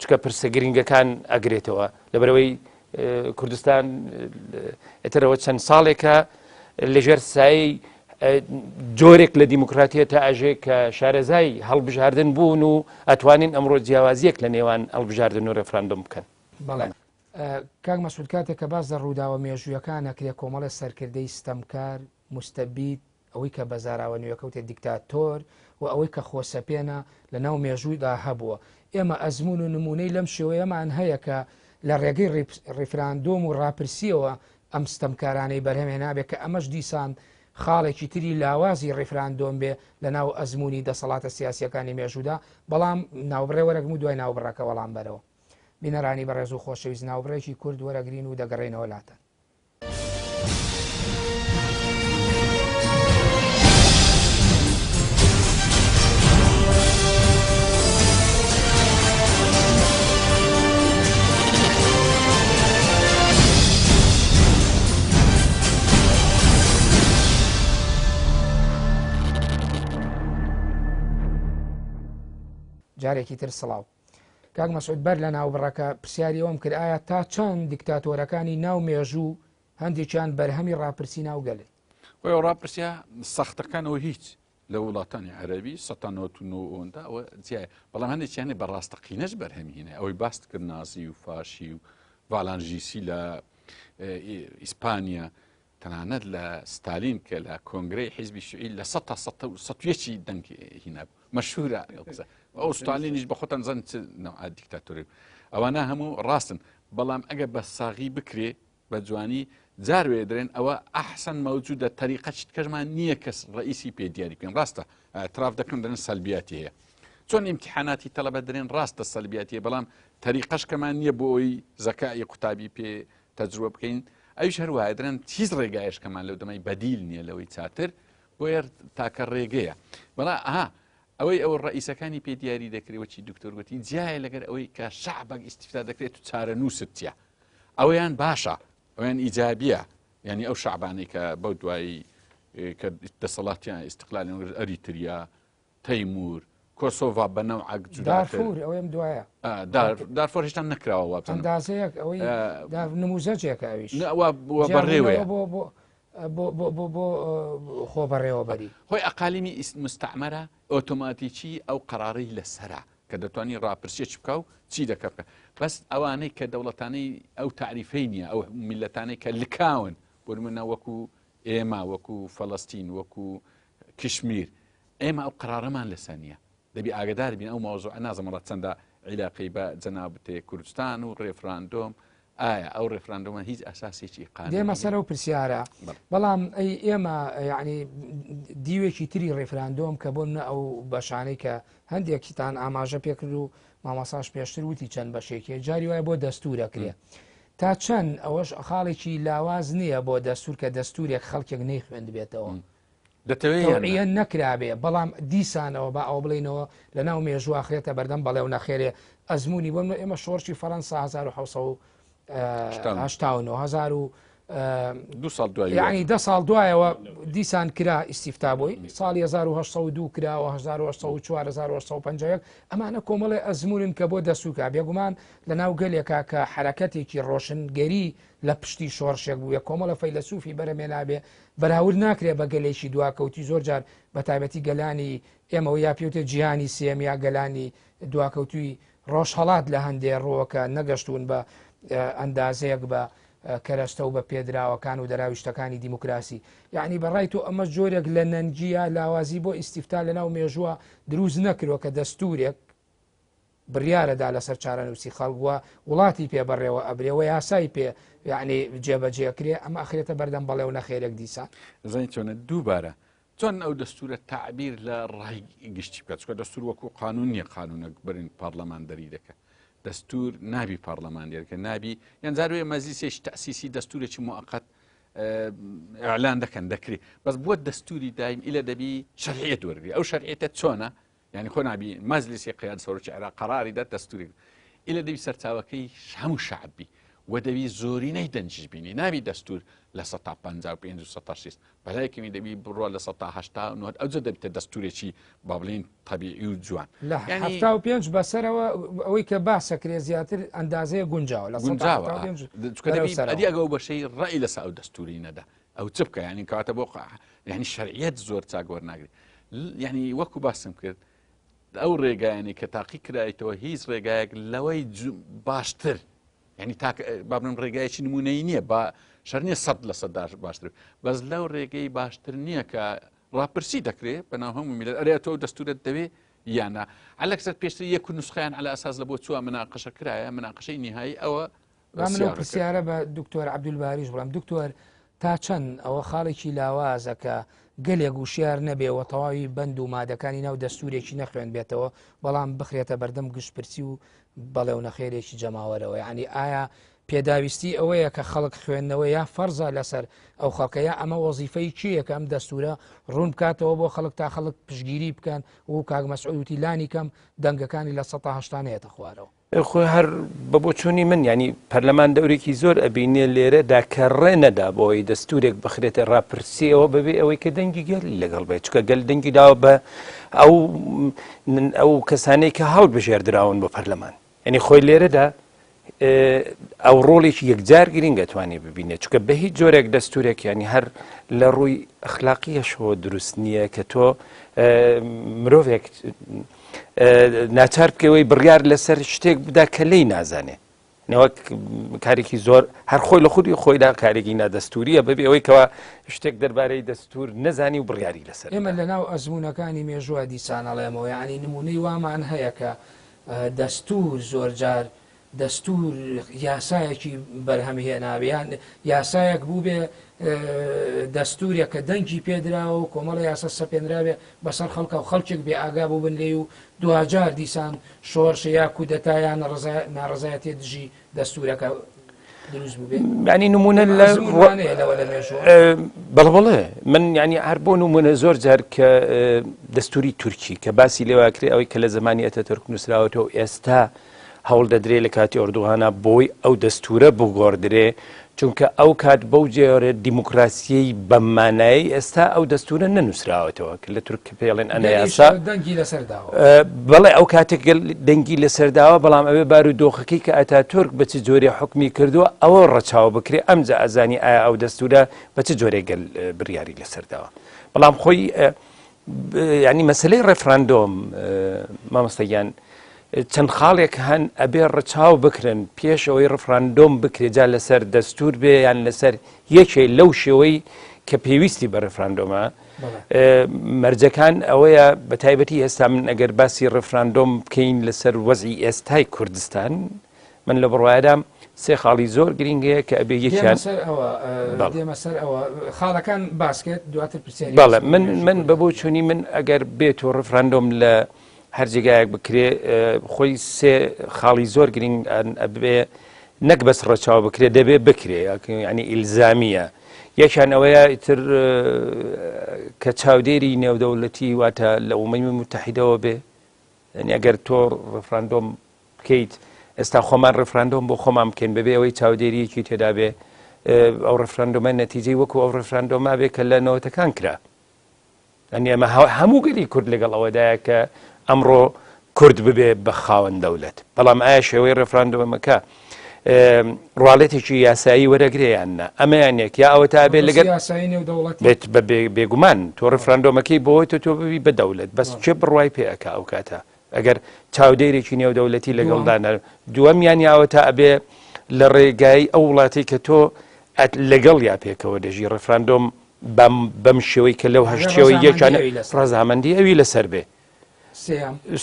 Speaker 3: چکە پرسە گرنگەکان ئەگرێتەوە لەبەرەوەی کوردستان ئەترەوە چەند ساڵێکە لەژێر سایەی جۆرێک لە دیموکراتیە تا ئەژێ کە شارەزای هەڵبژاردن بوون و ئەتوانین ئەمڕۆ جیاوازیەک لە نێوان هەڵبژاردن و ڕێفراندۆم بکەن.
Speaker 1: بەڵێ کاک مەسعود کاتێک کە باس لە ڕووداوە مێژوویەکان ئەکرێ کۆمەڵێ سەرکردەی ستەمکار، مستەبید، ئەوەی کە بە زاراوە نوێکەوتێ دیکتاتۆر و ئەوەی کە خۆسەپێنە لە ناو مێژوودا هەبووە. ئێمە ئەزموون و نموونەی لەم شێوەیەمان هەیە کە لە ڕێگەی ڕیفراندۆم و ڕاپرسییەوە ئەم ستەمکارانەی بەرهەم هێنابێ کە ئەمەش دیسان خاڵێکی تری لاوازی ڕیفراندۆم بێ لە ناو ئەزموونی دەسەڵاتە سیاسییەکانی مێژوودا، بەڵام ناوبڕێ وەرەگرم و دوای ناوبڕەکە وەڵام بەرەوە. بینەرانی بەڕێز و خۆشەویست ناوبڕێکی کورت وەرەگرین و دەگەڕێینەوە لاتان. جارێکی تر سڵاو کاک مەسعود بەر لە ناوبڕەکە پرسیاری ئەوەم کرد ئایا تا چەند دیکتاتۆرەکانی ناو مێژوو هەندێکیان بەرهەمی ڕاپرسی ناو گەلن؟
Speaker 2: خۆی ئەو ڕاپرسیە سەختەکانەوە هیچ لە وڵاتانی عەربی 1990 ئەوەندە ئەوە جیایە بەڵام هەندێکیان بە ڕاستەقینەش بەرهەمی هێنای ئەوەی باست کرد نازی و فاشی و ڤالانژیسی لە ئیسپانیا تەنانەت لە ستالین کە لە کۆنگرەی حیزبی شیوعی لە سە تا سە و سە یەکی دەنگ هینا بوو مەشهورە ئەو قسە ئەو ستالینیش بە خۆتان زان چ نەوعە دیکتاتۆری بوو. ئەوانە هەموو ڕاستن بەڵام ئەگەر بە ساغی بکرێ بە جوانی جار وێ درێن ئەوە ئەحسن مەوجودە تەریقە چتکەشمان نییە کەس ڕئیسی پێ دیاری بکەن ڕاستە اعتراف دەکەن دەرن سەلبیاتی هەیە چۆن ئیمتحاناتی تەلەبە درێن ڕاستە سەلبیاتی بەڵام تەریقەش کەمان نییە بۆ ئەوی زەکای قوتابی پێ تەجروبە بکەین ئەویش هەر وایە درەن هیچ ڕێگایشکەمان لەو دەمەی بەدیل نییە لەوەی چاتر بۆیە تاکە ڕێگەیە بەڵا ئەها ئەوەی ئەو ڕئیسەکانی پێ دیاری دەکرێت وەچی دکتۆر گوتی جیایە لەگەر ئەوەی کە شعبێک ئیسیفتا دەکرێت و چارە نووست چیە ئەوەیان باشە ئەویان ئیجابیە یعنی ئەو شعبانەی کە بەو دوایی کە دەسەڵاتیان ئیسیقلالیان ئەریتریا تەیمور، کۆسۆڤا بە نەوعەک جوداتر.
Speaker 1: دارفور ئەوەیم دوایە.
Speaker 2: دارفۆر هێشتا نەکراوە وابزانم.
Speaker 1: ئەندازەیەک ئەوەی نموزەجێکە ئەویش.
Speaker 2: وا بەڕێوەیە.
Speaker 1: بۆ بۆ بۆ بۆ بۆ خۆ بەڕێوەبەری.
Speaker 2: خۆی ئەقالیمی مستعمرە ئۆتۆماتیکی ئەو قەرارەی لەسەرە کە دەتوانی ڕاپرسیەکی بکا و چی دەکە بکە بەس ئەوانەی کە دەوڵەتانەی ئەو تاریفەی نییە ئەو میلەتانەی کە لکاون بۆ نمونە وەکو ئێمە وەکو فەلەستین وەکو کشمیر ئێمە ئەو قەرارەمان لەسەر نییە دەبی ئاگدار بین ئەو مەوزوعە نازم وڵات چەندە عیلاقەی بە جەنابتێ کوردستان و ڕێفراندۆم ئایا ئەو ڕێفراندۆمە هیچ ئەساسێکی قانونی
Speaker 1: دێمە سەر ئەو پرسیارە بەڵام ئەی ئێمە یعنی دیوێکی تری ڕێفراندۆم کە بۆ منە ئەو بەشانەی کە هەندێکیتان ئاماژە پێکرد و مامۆساش پێشتر وتی چەند بەشێکی جاری وایە بۆ دەستورەکرێ تا چەند ئەوەش خاڵێکی لاواز نییە بۆ دەستور کە دەستورێک خەڵکێک نەیخوێندبێتەوە
Speaker 2: دەتەوێ یان نا؟
Speaker 1: تەوعیە نەکرابێ، بەڵام دیسانەوە با ئەوە بڵێینەوە لە ناو مێژوو ئاخرێتە بەردەم بەڵێ و نەخێرێ ئەزموونی بۆ منە ئێمە شۆڕشی فەرەنسا 1789 هەزار و
Speaker 2: دوو ساڵ دوای
Speaker 1: یعنی دە ساڵ دوایەوە دیسان کرا ئیسیفتا بۆی ساڵی 1902 کراوە 1904 1951 ئەمانە کۆمەڵێ ئەزمونن کە بۆ دەسوکە بێگومان لە ناو گەلێکا کە حرەکەتێکی ڕۆشنگەری لە پشتی شۆڕشێک بووە کۆمەڵە فەیلەسوفی بەرەمێنابێ بەراورد ناکرێت بە گەلێکی دواکەوتوی زۆر جار بە تایبەتی گەلانی ئێمەوە یا پێوتێ جیهانی سێم یا گەلانی دواکەوتوی ڕۆژهەڵات لە هەندێ ڕووەکە نەگەشتون بە ئەندازەیەک بە کەرەستە و بە پێدراوەکان و دەراویشتەکانی دیموکراسی یعنی بەڕای تۆ ئەمە جۆرێک لە نەنگیە لاوازی بۆ ئیسیفتا لە ناو مێژووە دروست نەکرۆ کە دەستورێک بڕیارە دا لەسەر چارەنووسی خەڵک و وڵاتی پێ بەڕێوە ئەبرێ و یاسای پێ یعنی جێبەجێ کرێ ئەمە ئەخرێتە بەردەم بەڵێ و نەخێرێک دیسان.
Speaker 2: زانی چۆنە دووبارە چۆن ئەو دەستورە تەعبیر لە ڕای گشتی بکات چونکە دەستور وەکو قانون نییە قانونە برین پەرلەمان دەری دەکە دەستور نابی پەرلەمان دەرکە نابی یان جاروێ مەجلیسێکی تەسیسی دەستورێکی موقت ئەعلان دەکەن دەکرێت بەس بۆ دەستوری دایم ئیلە دەبی شەرعیەت وەرگری ئەو شەرعیەتە چۆنە یانی خۆ نابی مەجلیسی قیادە سەرۆکی عێراق قەراری دا دەستوری ئیلە دەبی سەرچاوەکەی هەموو شعب بی و دەبی زۆرینەی دەنگیش بینی نابی دەستور لە 155 و 160 بەلای کەمی دەبی بڕۆ لە 189 ئەوجە دەبیتە دەستورێکی با بڵێین تەبیعی و جوان
Speaker 1: لە 75 بەسەرەوە ئەوەی کە باسەکرێ زیاتر ئەندازەیە گونجاوە لە
Speaker 2: گونجاوە چونکە دەبی ئەدی ئەگە ئەو بەشەی ڕەئی لەسەر ئەو دەستوری نەدا ئەو چ بکە یعنی کەواتە بۆ یعنی شەرعیەت زۆر چاک وەرناگری یعنی وەکو باسم کرد ئەو ڕێگایانی کە تاقی کرایتەوە هیچ ڕێگایەک لەوەی باشتر یعنی تاک بابنم ڕێگایەکی نمونەی نییە با شەر نییە سەد لە سەد باشتر بەس لەو ڕێگەی باشتر نییە کە ڕاپرسی دەکرێ بەناو هەموو میلەت ئەرێ تۆ دەستورت دەوێ یان نا عەلەکسەر پێشتر یەک و نسخەیان عەلە ئەساس لە بۆ چووە مناقەشە کرایە مناقەشەی نیهایی ئەوە
Speaker 1: با من ئەو پرسیارە بە دکتۆر عەبدولباریش بڵێم دکتۆر تا چەند ئەوە خاڵێکی لاوازە کە گەلێک وشیار نەبێ و تەواوی بەند و مادەکانی ناو دەستورێکی نەخوێنبێتەوە بەڵام بخرێتە بەردەم گشتپرسی و بەڵێ و نەخێرێکی جەماوەرەوە یعنی ئایا پێداویستی ئەوەیە کە خەڵک خوێندنەوە یا فەرزە لەسەر ئەو خەڵکە یا ئەمە وەزیفەی کێیە کە ئەم دەستورە ڕوون بکاتەوە بۆ خەڵک تا خەڵک پشتگیری بکەن و کاک مەسعود وتی لانی کەم دەنگەکانی 80% نەیەتە خوارەوە.
Speaker 3: خۆ هەر بە بۆچوونی من یانی پەرلەمان دەورێکی زۆر ئەبینێ لێرەدا کە ڕێ نەدا بۆ ئەوەی دەستورێک بخرێتە ڕاپرسیەوە بەبێ ئەوەی کە دەنگی گەل لەگەڵ بێت چکە گەل دەنگی داوە بە ئەو ئەو کەسانەی کە هەڵبژێردراون بۆ پەرلەمان یعنی خۆی لێرەدا ئەو ڕۆڵێکی یەکجار گرنگە توانێ ببینێت چونکە بە هیچ جۆرێک دەستورێک ینی هەر لە ڕووی ئەخلاقیەشەوە دروست نییە کە تۆ مرۆڤێک ناچار بکەوەی بڕیار لەسەر شتێک بدا کە لی نازانێ نەوەک کارێکی زۆر هەر خۆی لە خودی خۆیدا کارێکی نادەستوریە بەبێ ئەوەی کەوا شتێک دەربارەی دەستور نەزانی و بڕیاری لەسەر
Speaker 1: ئێمە لەناو ئەزمونونەکانی مێژووە دیسانەڵێمەوە یعنی نمونەی وامان هەیە کە دەستوور زۆرجار دەستوور یاسایەکی بەرهەم هێنابێ یان یاسایەک بووبێ دەستوورێک کە دەنگی پێدراوە و کۆمەڵە یاسا سەپێنراوێ بەسەر خەڵکە و خەڵکێک بێ ئاگا بووبن لێی و دواجار دیسان شۆڕش یا کودەتا یا ناڕەزایەتی دژی دەستوورەکە دروست بووبێ.
Speaker 3: یعنی نمونە لە
Speaker 1: لەوە لە مێژوو
Speaker 3: بەڵێ بەڵێ من یعنی هەر بۆ نمونە زۆر جار کە دەستوری تورکی کە باسی لێواکرێ ئەوەی کە لە زمانی ئەتەتورک نووسراوەتەوە و ئێستا هەوڵ دەدرێ لە کاتی ئۆردوغانا بۆی ئەو دەستورە بگۆڕدرێ چونکە ئەو کات بەو جێرە دیموکراسیەی بەم مانایەی ئێستا ئەو دەستورە نەنووسراوەتەوە کە لە تورک پێڵێن ئەنە یاسا
Speaker 1: دەنگی لەسەر داوە
Speaker 3: بەڵێ ئەو کاتێک گەل دەنگی لەسەر داوە بەڵام ئەوێ بار و دۆخەکەی کە ئەتاتورک بە چ جۆرێ حوکمی کردووە ئەوە ڕەچاو بکرێ ئەمجا ئەزانی ئایا ئەو دەستورە بە چ جۆرێک گەل بڕیاری لەسەر داوە بەڵام خۆی ینی مەسلەی ڕێفراندۆم مامۆستا گیان چەند خاڵێک هەن ئەبێ ڕچاو بکرن پێش ئەوەی ڕفراندۆم بکرێ جا لەسەر دەستور بێ یان لەسەر یەکێ لەو شێوەی کە پێویستی بە ڕفراندۆمە مەرجەکان ئەوەیە بە تایبەتی ئێستا من ئەگەر باسی ڕفراندۆم بکەین لەسەر وەزی ئێستای کوردستان من لە بڕوایەدام سێ خاڵی زۆر گرینگ هەیە کە ئەبێ یەکیان
Speaker 1: دێمە سەر ئەوە خاڵەکان باسکرد دواتر پرسیاری
Speaker 3: بەڵێ من من بە بۆچوونی من ئەگەر بێت و ڕفراندۆم لە هەر جێگایەک بکرێ خۆی سێ خاڵی زۆر گرینگ ئەبێ نەک بەس ڕەچاو بکرێ دەبێ بکرێ ینی ئیلزامیە یەکیان ئەوەیە ئیتر کە چاودێری نێودەوڵەتی واتە لە ئومەمی متحیدەوە بێ یعنی ئەگەر تۆ ڕفراندۆم بکەیت ئێستا خۆمان ڕفراندۆم بۆ خۆمان بکەین بەبێ ئەوەی چاودێریەکی تێدا بێ ئەو ڕفراندۆمە نەتیجەی وەکو ئەو ڕفراندۆما بێ کە لە نەوەتەکان کرا یعنی ئەمە هەموو گەلی کورد لەگەڵ ئەوەدایە کە ئەمڕۆ کورد ببێ بە خاوەن دەولەت بەڵام ئایا شێوەی ڕفراندۆمەکە ڕواڵێتێکی یاسایی وەرەگرێ یان نا ئەمەیان یەک یا ئەوە تا بێ لەگەر
Speaker 1: یاسایی نێودەوڵەتی
Speaker 3: بێت بە بێگومان تۆ ڕفراندۆمەکەی بۆی تۆ تۆ ببی بە دەولەت بەس کێ بڕوای پێ ئەکا ئەو کاتە ئەگەر چاودێرێکی نێودەولەتی لەگەڵدا نە دووەمیان یاوە تا ئەبێ لە ڕێگای ئەو وڵاتی کە تۆ لەگەڵ یا پێکەوە دەژی ڕفراندۆم بەم شێوەی کە لەو هەشتەوەی یەکانە ڕەزامەندی ئەوی لەسەر بێ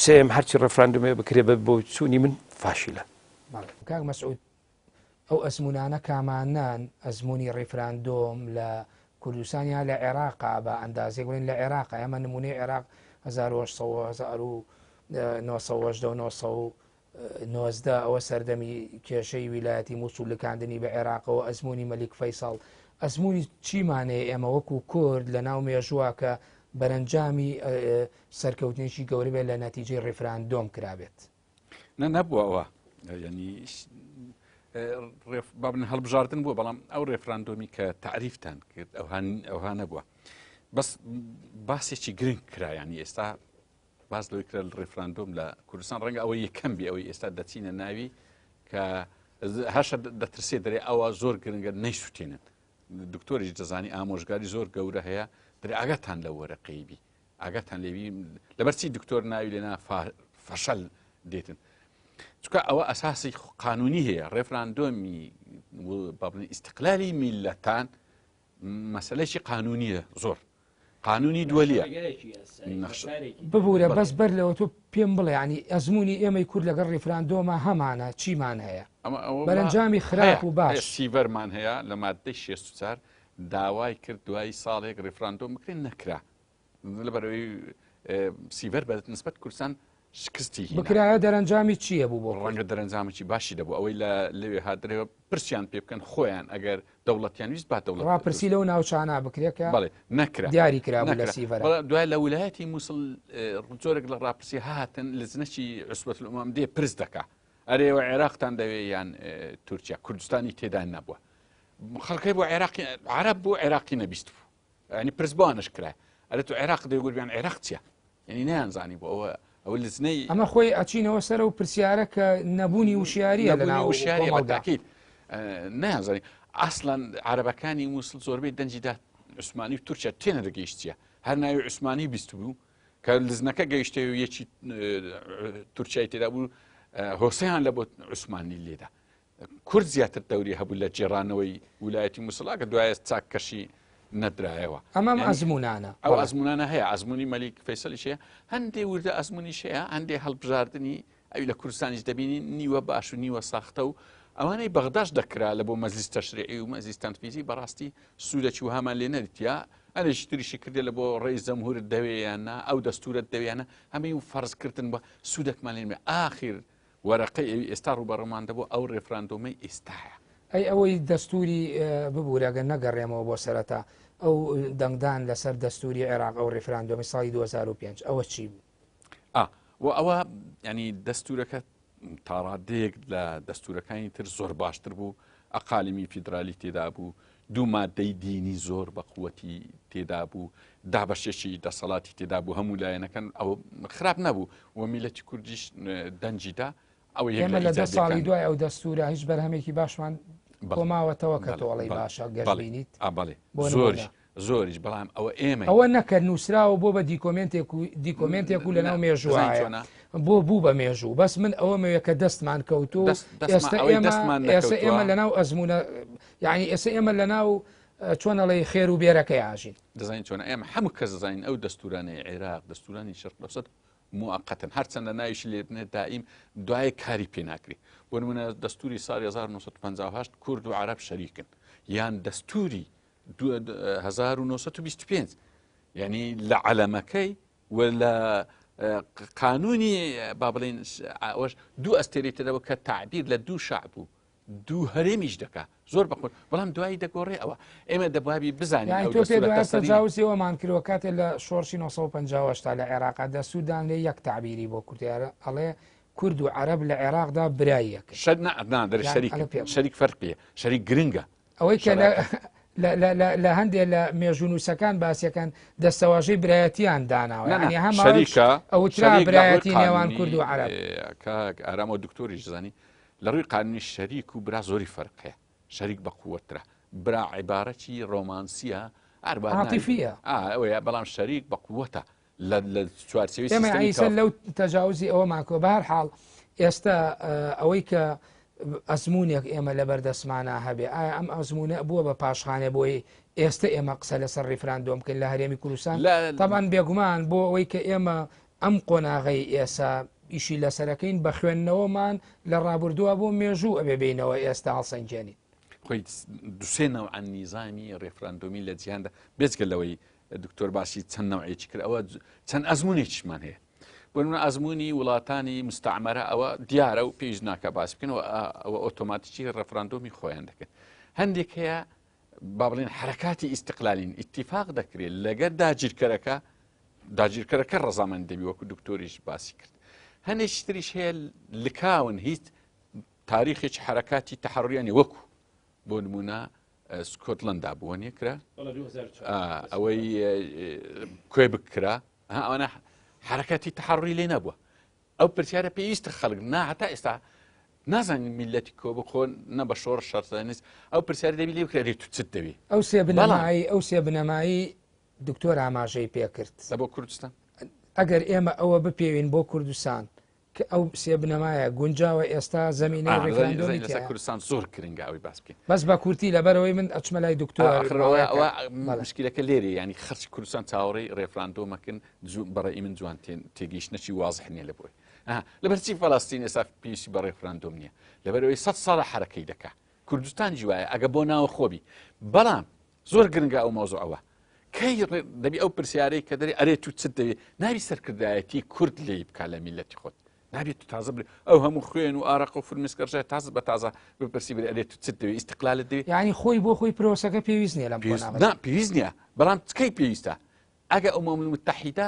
Speaker 3: سێم هەرچی ڕفراندومێ بکرێ بە بۆ چوونی من فاشیلە
Speaker 1: کاک مەسعود ئەو ئەزموونانە کامانەن ئەزموونی ڕیفراندۆم لە کوردستان یا لە عێراقا بە ئەندازێک بڵێن لە عێراق ئێمە نمونەی عێراق 1970 1918 19 ئەوە سەردەمی کێشەی ویلایەتی مووسڵ لکاندنی بە عێراقەوە ئەزمموی مەلیک فەیسەڵ ئەزمموی چیمانەیە ئێمە وەکو کورد لە ناو مێژووە کە بەرەنجامی سەرکەوتنێکی گەورە بێت لە نەتیجەی ڕیفراندۆم کرابێت.
Speaker 2: نە نەبووە ئەوە ینی بابن هەڵبژاردن بووە بەڵام ئەو ڕێفراندۆمی کە تعریفتان کرد ئەوهان ئەوها نەبووە بەس باسێکی گرنگ کرایانی ئێستا باس لەوەی کرا ڕێفراندۆم لە کوردستان ڕەنگە ئەوە یەکەم بی ئەوەی ئێستا دەچینە ناوی کە هەشە دەترسێ دەرێ ئەوە زۆر گرنگە نەیسووتێنن دکتۆریش دەزانی ئامۆژگاری زۆر گەورە هەیە دەرێ ئاگاتان لە وەرەقەی بی ئاگاتان لێبی لەبەرچی دکتۆر ناوی لێنا فەشەل دێتن چکە ئەوە ئەساسی قانونی هەیە ڕێفراندۆمی بابلین ئیسیقلالی میلەتان مەسلەی قانونیە زۆر. قانونی دووەلیە.
Speaker 1: ببورە بەس بەر لەوە تۆ پێم بڵێ یانی ئەزموونی ئێمەی کورد لەگەڵ ڕیفراندۆما هەمانە چیمان هەیە بەرەنجامی خراپ و باش؟
Speaker 2: سیڤەرمان هەیە لە ماددەی 64 داوای کرد دوای ساڵێک ڕیفراندۆم بکرێن نەکرا لەبەرەوەی سیڤەر بە نسبەت کوردستان شکستی هینا.
Speaker 1: بکرایە دەرەنجامی چییە بوو بۆ کورد؟
Speaker 2: ڕەنگە دەرەنجامێکی باشی دەبوو ئەوەی لە لەوێ هات درێوە پرسیان پێ بکەن خۆیان ئەگەر دەوڵەتیان ویست با دەوڵەت
Speaker 1: ڕاپرسی لەو ناوچانە بکرێ کە
Speaker 2: بەڵێ نەکرا
Speaker 1: دیاری کرابوو لە
Speaker 2: نەکرا.
Speaker 1: سیڤەرا.
Speaker 2: بەڵام دوای لە ولایەتی مووسڵ جۆرێک لە ڕاپرسی هاتن لجنەکی عوسبەت الئومەم دێ پرس دەکا ئەرێ ئێوە عێراقتان دەوێ یان تورکیا کوردستانی تێدا نەبووە خەڵکەی بۆ عێراقی عەرەب بوو عێراقی نەبیست بوو ینی پرس بۆوانش کرا ئەرێ تۆ عێراق دەوێ گوربیان عێراق چیە یعنی نەیانزانی بۆ ئەوە ئەوە لجنەی
Speaker 1: ئەمە خۆی ئەچینەوە سەر و پرسیارە کە نەبوونی وشیاریە لە ناو
Speaker 2: وشیاریە
Speaker 1: کۆمەڵگا.
Speaker 2: بەتاکید نەیانزانی ئەسڵەن عەرەبەکانی مووسڵ زۆربەی دەنگی دا عوسمانی و تورکیا تێنەدەگەیشت چیە هەر ناوی عوسمانی بیست بوو کە لزنەکە گەیشتێ و یەکی تورکیای تێدا بوو هۆسەیان لە بۆ عوسمانی لێدا کورد زیاتر دەوری هەبوو لە گێڕانەوەی ولایەتی موسڵ کە دوایە چاککەشی نەدرایەوە.
Speaker 1: ئەمەم ئەزموونانە.
Speaker 2: ئەو ئەزموونانە هەیە، ئەزموونی مەلیک فەیسەلیش هەیە، هەندێ وردە ئەزموونیش هەیە، هەندێ هەڵبژاردنی ئەوی لە کوردستانیش دەبینین نیوە باش و نیوە ساختە و ئەوانەی بەغداش دەکرا لە بۆ مەجلیس تەشریعی و مەجلیس تەنفیزی بەڕاستی سوودەکی وهامان لێ نەدیتە ئەنێکی تریشی کردێ لە بۆ ڕێی جەمهورت دەوێ یان نا ئەو دەستورەت دەوێ یان نا هەمووی فەرزکردن بە سوودەکمان لێ نەبێ ئاخیر وەرەقەی ئەوی ئێستا ڕووبەڕوومان دەبوو ئەو ڕێفراندۆمەی ئێستایە.
Speaker 1: ئەی ئەوەی دەستوری ببورە گەر نەگەڕێمەوە بۆ سەرەتا ئەو دەنگدان لەسەر دەستوری عێراق ئەو ڕیفراندۆمی ساڵی 2005 ئەوە چی بوو؟
Speaker 2: ئا و ئەوە ینی دەستورەکە تاڕادەیەک لە دەستورەکانی تر زۆر باشتر بوو ئەقالمی فیدرالی تێدا بوو دوو مادەی دینی زۆر بە قوتی تێدا بوو دابەشێکی دەسەڵاتی تێدا بوو هەموو لایەنەکان ئەوە خراپ نەبوو و میلەتی کوردیش دەنگیدا ئەوە
Speaker 1: ئێمە لە دە ساڵی دوای ئەو دەستورە هیچ بەرهەمێکی باشمان بۆ ماوەتەوە کە تۆڵەی باشە گەشبینیت
Speaker 2: بەڵێ زۆریش زۆریش بەڵام ئەوە ئێمە
Speaker 1: ئەوە نەکە نووسراوە بۆ بە دیکۆمنتێک و دیکۆمنتێک و لەناو مێژووە بۆ بوو بە مێژوو بەس من ئەوە مەوێ کە دەستمان کەوتو ئێستا ئێستا ئێمە لەناو ئەزمونە یعنی ئێستا ئێمە لەناو چۆن ئەڵێی خێر و بێرەکەی ئاژین.
Speaker 2: دەزانین چۆنە ئێمە هەموو کەس دەزانین ئەو دەستورانەی عێراق دەستورانی شەرق لەوسەت موقتن هەرچەندە ناویشی لێ بنێت دائیم دوای کاری پێ ناکری بۆ نمونە دەستوری ساڵی 1958 کورد و عەرەب شەریکن یان دەستوری 1925 یعنی لە عەلەمەکەی و لە قانونی با بڵێن ئەوەش دوو ئەستێرەی تێدا بوو کە تعبیر لە دوو شعب بوو دوو هەرێمیش دەکا زۆر بەخۆ بەڵام دوایی دەگۆڕێ ئەوە ئێمە دەبوابی بزانین
Speaker 1: یانی تۆ پێت وایە تەجاوزی ئەوەمان کردوە کاتێ لە شۆڕشی 950 لە عێراقا دەستور دانرێ یەک تەعبیری بۆ کورد ئەڵێ کورد و عەرەب لە عێراقدا برای یەکن
Speaker 2: شەر نا نا دەرێ
Speaker 1: یان
Speaker 2: شەریک
Speaker 1: ئەڵێ پێ
Speaker 2: شەریک فەرقیە شەریک گرنگە
Speaker 1: ئەوەی کە لە لە هەندێ لە مێژوونووسەکان باسیەکەن دەستەواژەی برایەتیان داناوە
Speaker 2: نا نا
Speaker 1: یعنی هەم
Speaker 2: شەریکە
Speaker 1: ئەوترا
Speaker 2: شەریک لە ڕووی
Speaker 1: برایەتی نێوان
Speaker 2: قانونی
Speaker 1: کورد و عەرەب
Speaker 2: کاک ئارام و دکتۆریش زانی لە ڕووی قانونی شەریک و برا زۆری فەرق هەیە شەریک بە قوەترە برا عیبارەکی ڕۆمانسیە هەر با ناوی
Speaker 1: عاتیفیە.
Speaker 2: ئا ئەوەیە بەڵام شەریک بە قوەتە لە لە چوارچێوەی
Speaker 1: ئێمە
Speaker 2: سیستەمی
Speaker 1: ئیسە
Speaker 2: تەوافق
Speaker 1: لەو تەجاوزی ئەوەمان کردوە بە هەر حاڵ ئێستا ئەوەی کە ئەزمونێک ئێمە لەبەر دەستمانا هەبێ ئایا ئەم ئەزمونە بووە بە پاشخانێ بۆی ئێستا ئێمە قسە لەسەر ڕیفراندۆم بکەین لە هەرێمی کوردستان
Speaker 2: لە
Speaker 1: تەبعەن بێگومان بۆ ئەوەی کە ئێمە ئەم قۆناغەی ئێسا ئیشی لەسەرەکەین بە خوێندنەوەمان لە ڕابردووە بۆ مێژوو ئەبێ بێینەوە ئێستا هەڵسەنگێنین.
Speaker 2: خۆی دوسێ نەوعە نیزامی ڕێفراندۆمی لە جیهاندا بێجگە لەوەی دکتۆر باسی چەند نەوعێکی کرد ئەوە چەند ئەزمونێکیشمان هەیە بۆ نمونە ئەزمموی وڵاتانی مستعمەرە ئەوە دیارە و پێویست ناکە باس بکەن ئەوە ئۆتۆماتیکی ڕێفراندۆمی خۆیان دەکەن هەندێک هەیە با بڵێن حرەکاتی ئیستقلالین ئیتیفاق دەکرێت لەگەر داگیرکەرەکە داگیرکەرەکە ڕەزامەند دەبی وەکو دکتۆریش باسی کرد هەندێکی تریش هەیە لکاون هیچ تاریخێکی حرەکاتی تەحڕیانی وەکو بۆ نمونە سکۆتلندا بووە نیە کرا ئەوەی کوێ بکرا ئەوانە حرەکاتی تەحڕی لێ نەبووە ئەو پرسیارە پێویستە خەڵک نا هەتا ئێستا نازانین میلەتی کۆ بخۆن نە بە شۆڕ شەرزانیست ئەو پرسیار دەبی لێ بکرێت تو چت دەوی
Speaker 1: ئەو سێ بنەمایی ئەو سێ بنەمایی دکتۆر ئاماژەی پێکرد
Speaker 2: لە بۆ کوردستان
Speaker 1: ئەگەر ئێمە ئەوە بپێوین بۆ کوردستان. کە ئەو سێ بنەمایە گونجاوە ئێستا زەمینەی ڕیفراندۆمی
Speaker 2: لەسەر کوردستان زۆر گرنگە ئەوەی باس بکەین.
Speaker 1: بەس بە کورتی لەبەرئەوەی من ئەچمە لای دکتۆر
Speaker 2: ئەوە مشکلەکە لێرێ ینی خەرچی کوردستان چاوەڕێی ڕێفراندۆمەکن بەڕێی من جوان تێگەیشتنەکی وازح نییە لە بۆی لەبەرچی فەلەستین ئێستا پێویستی بە ڕێفراندۆم نییە لەبەرەوەی سە ساڵە حرەکەی دەکا کوردستان جوایە ئەگە بۆ ناوە خۆبی بەڵام زۆر گرنگە ئەو مەوزوعەوە کەی دەبی ئەو پرسیارەی کە دەری ئەرێ تو چت دەوێت ناوی سەرکردایەتی کورد لێی بکە لە میلەتی خۆت نابێت تو تازە بێ ئەو هەموو خوێن و ئارەق و فرمیسکەڕژە تازە بە تازە بپرسی بێ ئەرێ تو چت دەوێت ئیستقلالت دەوێت
Speaker 1: یعنی خۆی بۆ خۆی پرۆسەکە پێویست نییە لەم
Speaker 2: نا پێویست نییە بەڵام کەی پێویستە ئەگە ئەو متحیدە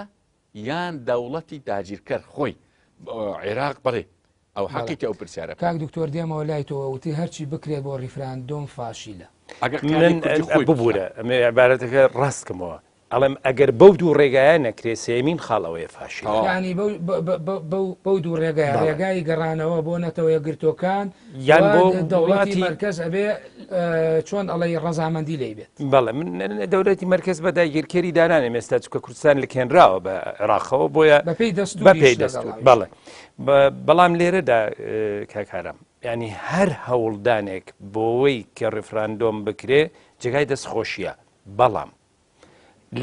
Speaker 2: یان دەوڵەتی داگیرکەر خۆی عێراق بڵێ ئەو حەقی ئەو پرسیارە
Speaker 1: کاک دکتۆر دێمەوە لای تۆ وتی هەرچی بکرێت بۆ ڕیفراندۆم فاشیلە.
Speaker 2: ئەگەر من
Speaker 3: ببورە ئەمێ عبارەتەکە ڕاست کەمەوە ئەڵێم ئەگەر بەو دوو ڕێگایە نەکرێ سێمین خاڵ ئەوەیە فاشیلە.
Speaker 1: یانی بەو دوو ڕێگایە ڕێگای گەڕانەوە بۆ نەتەوە یەکگرتووەکان
Speaker 3: یان بۆ
Speaker 1: دەوڵەتی مەرکەز ئەبێ چۆن ئەڵێی ڕەزامەندی لێی بێت.
Speaker 3: بەڵێ من دەولەتی مەرکەز بە داگیرکەری دانانێم ئێستا چونکە کوردستان لکێنراوە بە عێراقەوە بۆیە
Speaker 1: بەپێی دەستوریش
Speaker 3: بەپێی
Speaker 1: لەگەڵ
Speaker 3: دەستور
Speaker 1: ئەویش.
Speaker 3: بەڵێ بەڵام لێرەدا کاک ئارام یانی هەر هەوڵدانێک بۆوەی کە ڕیفراندۆم بکرێ جێگای دەستخۆشیە بەڵام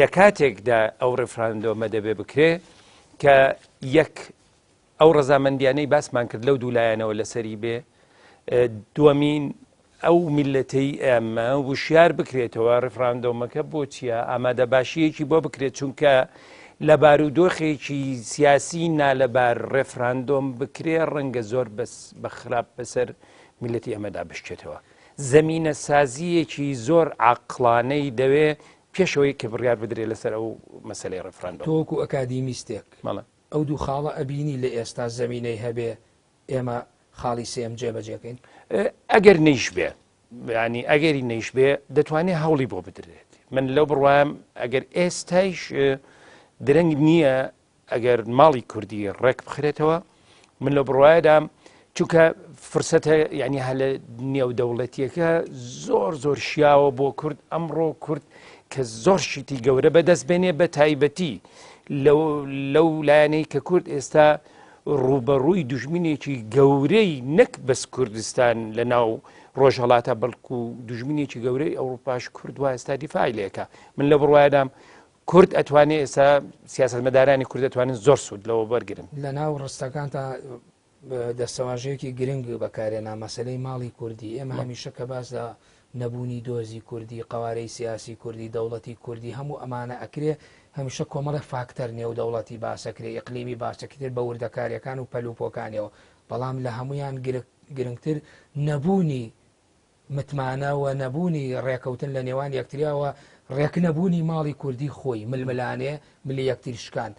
Speaker 3: لە کاتێکدا ئەو ڕیفراندۆمە دەبێ بکرێ کە یەک ئەو ڕەزامەندیانەی باسمان کرد لەو دوو لایەنەوە لەسەری بێ، دووەمین ئەو میللەتەی ئێمە وشیار بکرێتەوە ڕیفراندۆمەکە بۆ چییە، ئامادەباشییەکی بۆ بکرێت، چونکە لە بارودۆخێکی سیاسی نالەبار ڕێفراندۆم بکرێ ڕەنگە زۆر بە خراپ بەسەر میللەتی ئێمەدا بشکێتەوە. زەمینەسازییەکی زۆر عاقڵانەی دەوێ پێش ئەوەی کە بڕیار بدرێ لەسەر ئەو مەسەلەی ڕێفراندۆم.
Speaker 1: تۆ وەکوو ئەکادیمیستێک
Speaker 3: بەڵێ.
Speaker 1: ئەو دوو خاڵە ئەبینی لە ئێستا زەمینەی هەبێ ئێمە خاڵی سێیەم جێبەجێ کەین؟
Speaker 3: ئەگەر نەیشبێ، یانی ئەگەری نەیشبێ دەتوانێ هەوڵی بۆ بدرێت. من لەو بڕوایەم ئەگەر ئێستایش درەنگ نییە ئەگەر ماڵی کوردی ڕێک بخرێتەوە، من لەو بڕوایەدام چونکە فرسەتە یعنی هەلە نێودەوڵەتیەکە زۆر زۆر شیاوە بۆ کورد ئەمڕۆ کورد کە زۆر شتی گەورە بەدەست بێنێ بە تایبەتی لەو لایەنەی کە کورد ئێستا ڕوبەڕووی دوژمنێکی گەورەی نەک بەس کوردستان لە ناو ڕۆژهڵاتە بەڵکو دوژمنێکی گەورەی ئەوروپاش کورد وا ئێستا دیفاعی لێکە من لە بڕوایدام کورد ئەتوانێ ئێستا سیاسەتمەدارانی کورد ئەتوانن زۆر سوود لەوە وەرگرن.
Speaker 1: لە ناو ڕستەکانتا دەستەواژەیەکی گرنگ بەکارهێنا، مەسەلەی ماڵی کوردی. ئێمە هەمیشە کە باس لە نەبوونی دۆزی کوردی، قەوارەی سیاسی کوردی، دەوڵەتی کوردی، هەموو ئەمانە ئەکرێ، هەمیشە کۆمەڵێک فاکتەر نێودەوڵەتی باسەکرێ، ئیقلیمی باسەکرێ بە وردەکارییەکان و پەلوپۆکانیەوە، بەڵام لە هەموویان گرنگتر نەبوونی متمانە و نەبوونی ڕێکەوتن لە نێوان یەکتریا و ڕێکنەبوونی ماڵی کوردی خۆی، ململانێ، ملی یەکتر شکان.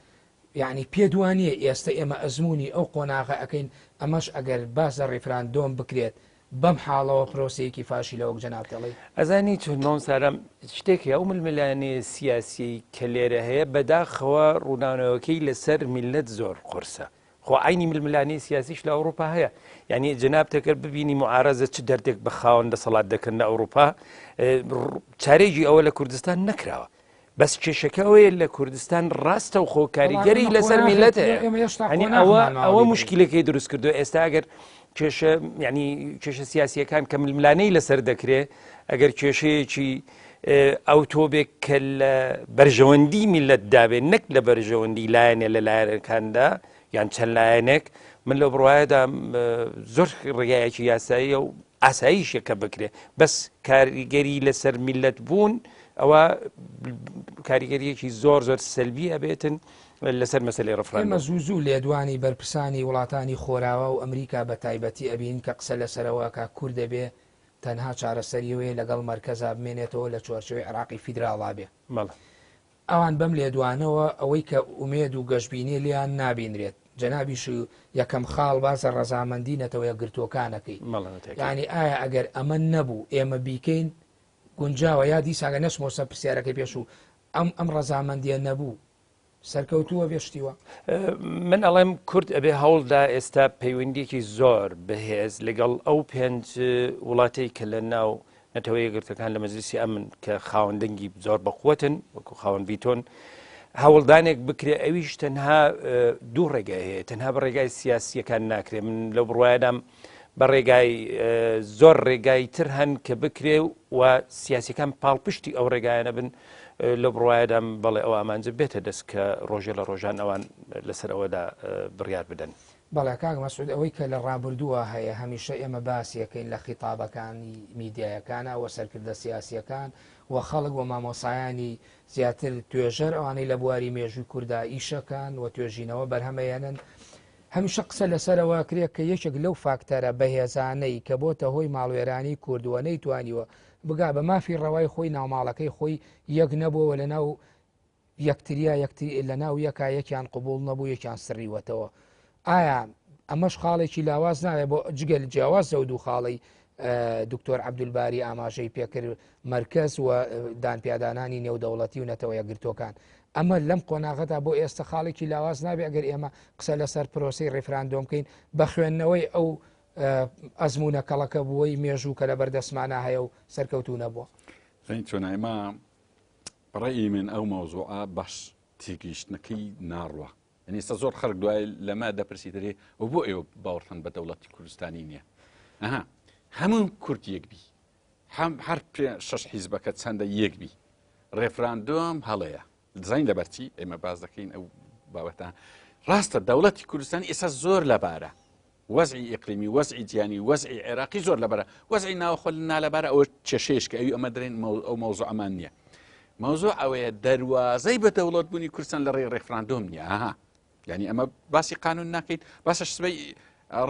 Speaker 1: یەعنی پێت وا نییە ئێستە ئێمە ئەزموونی ئەو قۆناغە ئەکەین، ئەمەش ئەگەر باس لە ڕیفراندۆم بکرێت بەم حاڵەوە پرۆسەیەکی فاشیلە وەک جەنابت ئەڵێی؟
Speaker 3: ئەزانی چۆن مامۆستا ئارام، شتێک هەیە ئەو ململانێ سیاسیەی کە لێرە هەیە بەداخەوە ڕوونانەوەکەی لەسەر میللەت زۆر قورسە. خۆ عەینی ململانێی سیاسیش لە ئەوڕوپا هەیە یعنی جەنابت ئەگەر ببینی معارەزە چ دەردێک بە خاوەن دەسەڵات دەکەن لە ئەوروپا چارێکی ئەوە لە کوردستان نەکراوە بەس کێشەکە ئەوەیە لە کوردستان ڕاستە و خۆ کاریگەری لەسەر میلەت هەیە ئەوە ئەوە مشکلەکەی دروست کردو ئێستا ئەگەر کێشە ینی کێشە سیاسیەکان کە ململانەی لەسەر دەکرێ ئەگەر کێشەیەکی ئەوتۆ بێ کە لە بەرژەوەندی میللەتدا بێ نەک لە بەرژەوەندی لایەنێ لە لایەنەکاندا یان چەند لایەنێک من لەو بڕوایەدا زۆر ڕێگایەکی یاساییە و ئاساییشە کە بکرێ بەس کاریگەری لەسەر میللەت بوون ئەوە کاریگەریەکی زۆر زۆر سەلبی ئەبێتن لەسەر مەسەلەی
Speaker 1: ئێمە
Speaker 3: ڕفراندۆم.
Speaker 1: زوو زوو لێدوانی بەرپرسانی وڵاتانی خۆراوا و ئەمریکا بە تایبەتی ئەبینین کە قسە لەسەرەوە ئەکا کورد ئەبێ تەنها چارەسەری ئەوەیە لەگەڵ مەرکەزا بمێنێتەوە لە چوارچێوەی عێراقی فیدراڵا بێ.
Speaker 3: بەڵێ.
Speaker 1: ئەوان بەم لێدوانەوە ئەوەی کە ئومێد و گەشبینیە لێیان نابینرێت. جەنابیش یەکەم خاڵ باس لە ڕەزامەندی نەتەوە یەکگرتووەکان ئەکەی.
Speaker 3: بەڵێ بەتەئکید.
Speaker 1: یانی ئایا ئەگەر ئەمە نەبوو ئێمە بیکەین گونجاوە یا دیسان گەر نەچمەوە سەر پرسیارەکەی پێشوو ئەم ئەم ڕەزامەندیە نەبوو سەرکەوتووە بێ شتی وا؟
Speaker 3: من ئەڵێم کورد ئەبێ هەوڵدا ئێستا پەیوەندیەکی زۆر بەهێز لەگەڵ ئەو پێنج وڵاتەی کە لە ناو نەتەوە یەکگرتەکان لە مەجلیسی ئەمن کە خاوەن دەنگی زۆر بەقوەتن وەکو خاوەن ڤیتۆن. هەوڵدانێک بکرێ ئەویش تەنها دوو ڕێگای هەیە تەنها بە ڕێگای سیاسیەکان ناکرێ من لەو بڕوایەدام بە ڕێگای زۆر ڕێگای تر هەن کە بکرێ و سیاسەکان پاڵپشتی ئەو ڕێگایانە بن لە بڕواایەدام بەڵێ ئەو ئامانجە بێتە دەست کە ڕۆژێ لە ڕۆژان ئەوان لەسەر ئەوەدا بڕیار بدەن.
Speaker 1: بەڵێ کاک مەسعود ئەوەی کە لە ڕابردووە هەیە هەمیشە ئێمە باسیەکەین لە خیتابەکانی میدیایەکانە و سەرکردە سیاسیەکان و خەڵک و مامۆسایانی زیاتر توێژەر ئەوانەی لە بواری مێژووی کوردا ئیشەکان و توێژینەوە بەرهەمەیەنن هەمیشە قسە لەسەرەوە کرێ کە یەکێک لەو فاکتەرە بەهێزانەی کە بۆتە هۆی ماڵوێرانی کورد و نەیتوانیوە بگا بە مافی ڕەوای خۆی ناوماڵەکەی خۆی یەک نەبووەوە لە ناو یەکتریا یەکتری لە ناو یەکا یەکیان قبوڵ نەبوو یەکیان سڕیوەتەوە ئایا ئەمەش خاڵێکی لاواز ناوێ بۆ جگەل جیاواز لەو دوو خاڵی دکتۆر عەبدولباری ئاماژەی پێکرد مەرکەز و دانپیادانانی نێودەوڵەتی و نەتەوە یەکگرتووەکان ئەمە لەم قۆناغەدا بۆ ئێستا خاڵێکی لاواز نابێ ئەگەر ئێمە قسە لەسەر پرۆسی ڕیفراندۆم بکەین بە خوێندنەوەی ئەو ئەزمونە کەڵەکە بووەی مێژوو کە لە بەردەستمانە هەیە و سەرکەوتو نەبووە.
Speaker 2: زین چۆن ئێمە بەڕەئی من ئەو مەوزوعە باش تێگەیشتنەکەی ناڕوا یعنی ئێستا زۆر خەڵک دوای لەمە دەپرسی دەرێ و بۆ ئێوە باوەڕتان بە دەوڵەتی کوردستانی نییە ئەها هەموو کورد یەک بی هەم هەر پێ شەش حیزبەکە چەندە یەک بی ڕێفراندۆم هەڵەیە دەزانین لەبەرچی ئێمە باز دەکەین ئەو بابەتە ڕاستە دەوڵەتی کوردستانی ئێستا زۆر لەبارە وەزعی ئیقلیمی، وەزعی جیهانی، وەزعی عێراقی زۆر لەبەرە، وەزعی ناوخۆ نالەبارە ئەوە کێشەیەش کە ئەوی ئەمە درێن ئەو مەوزوعەمان نییە. مەوزوع ئەوەیە دەروازەی بە دەوڵەت بوونی کوردستان لە ڕێی ڕێفراندۆم نییە. ئەها یعنی ئەمە باسی قانون ناکەیت باشە سبەی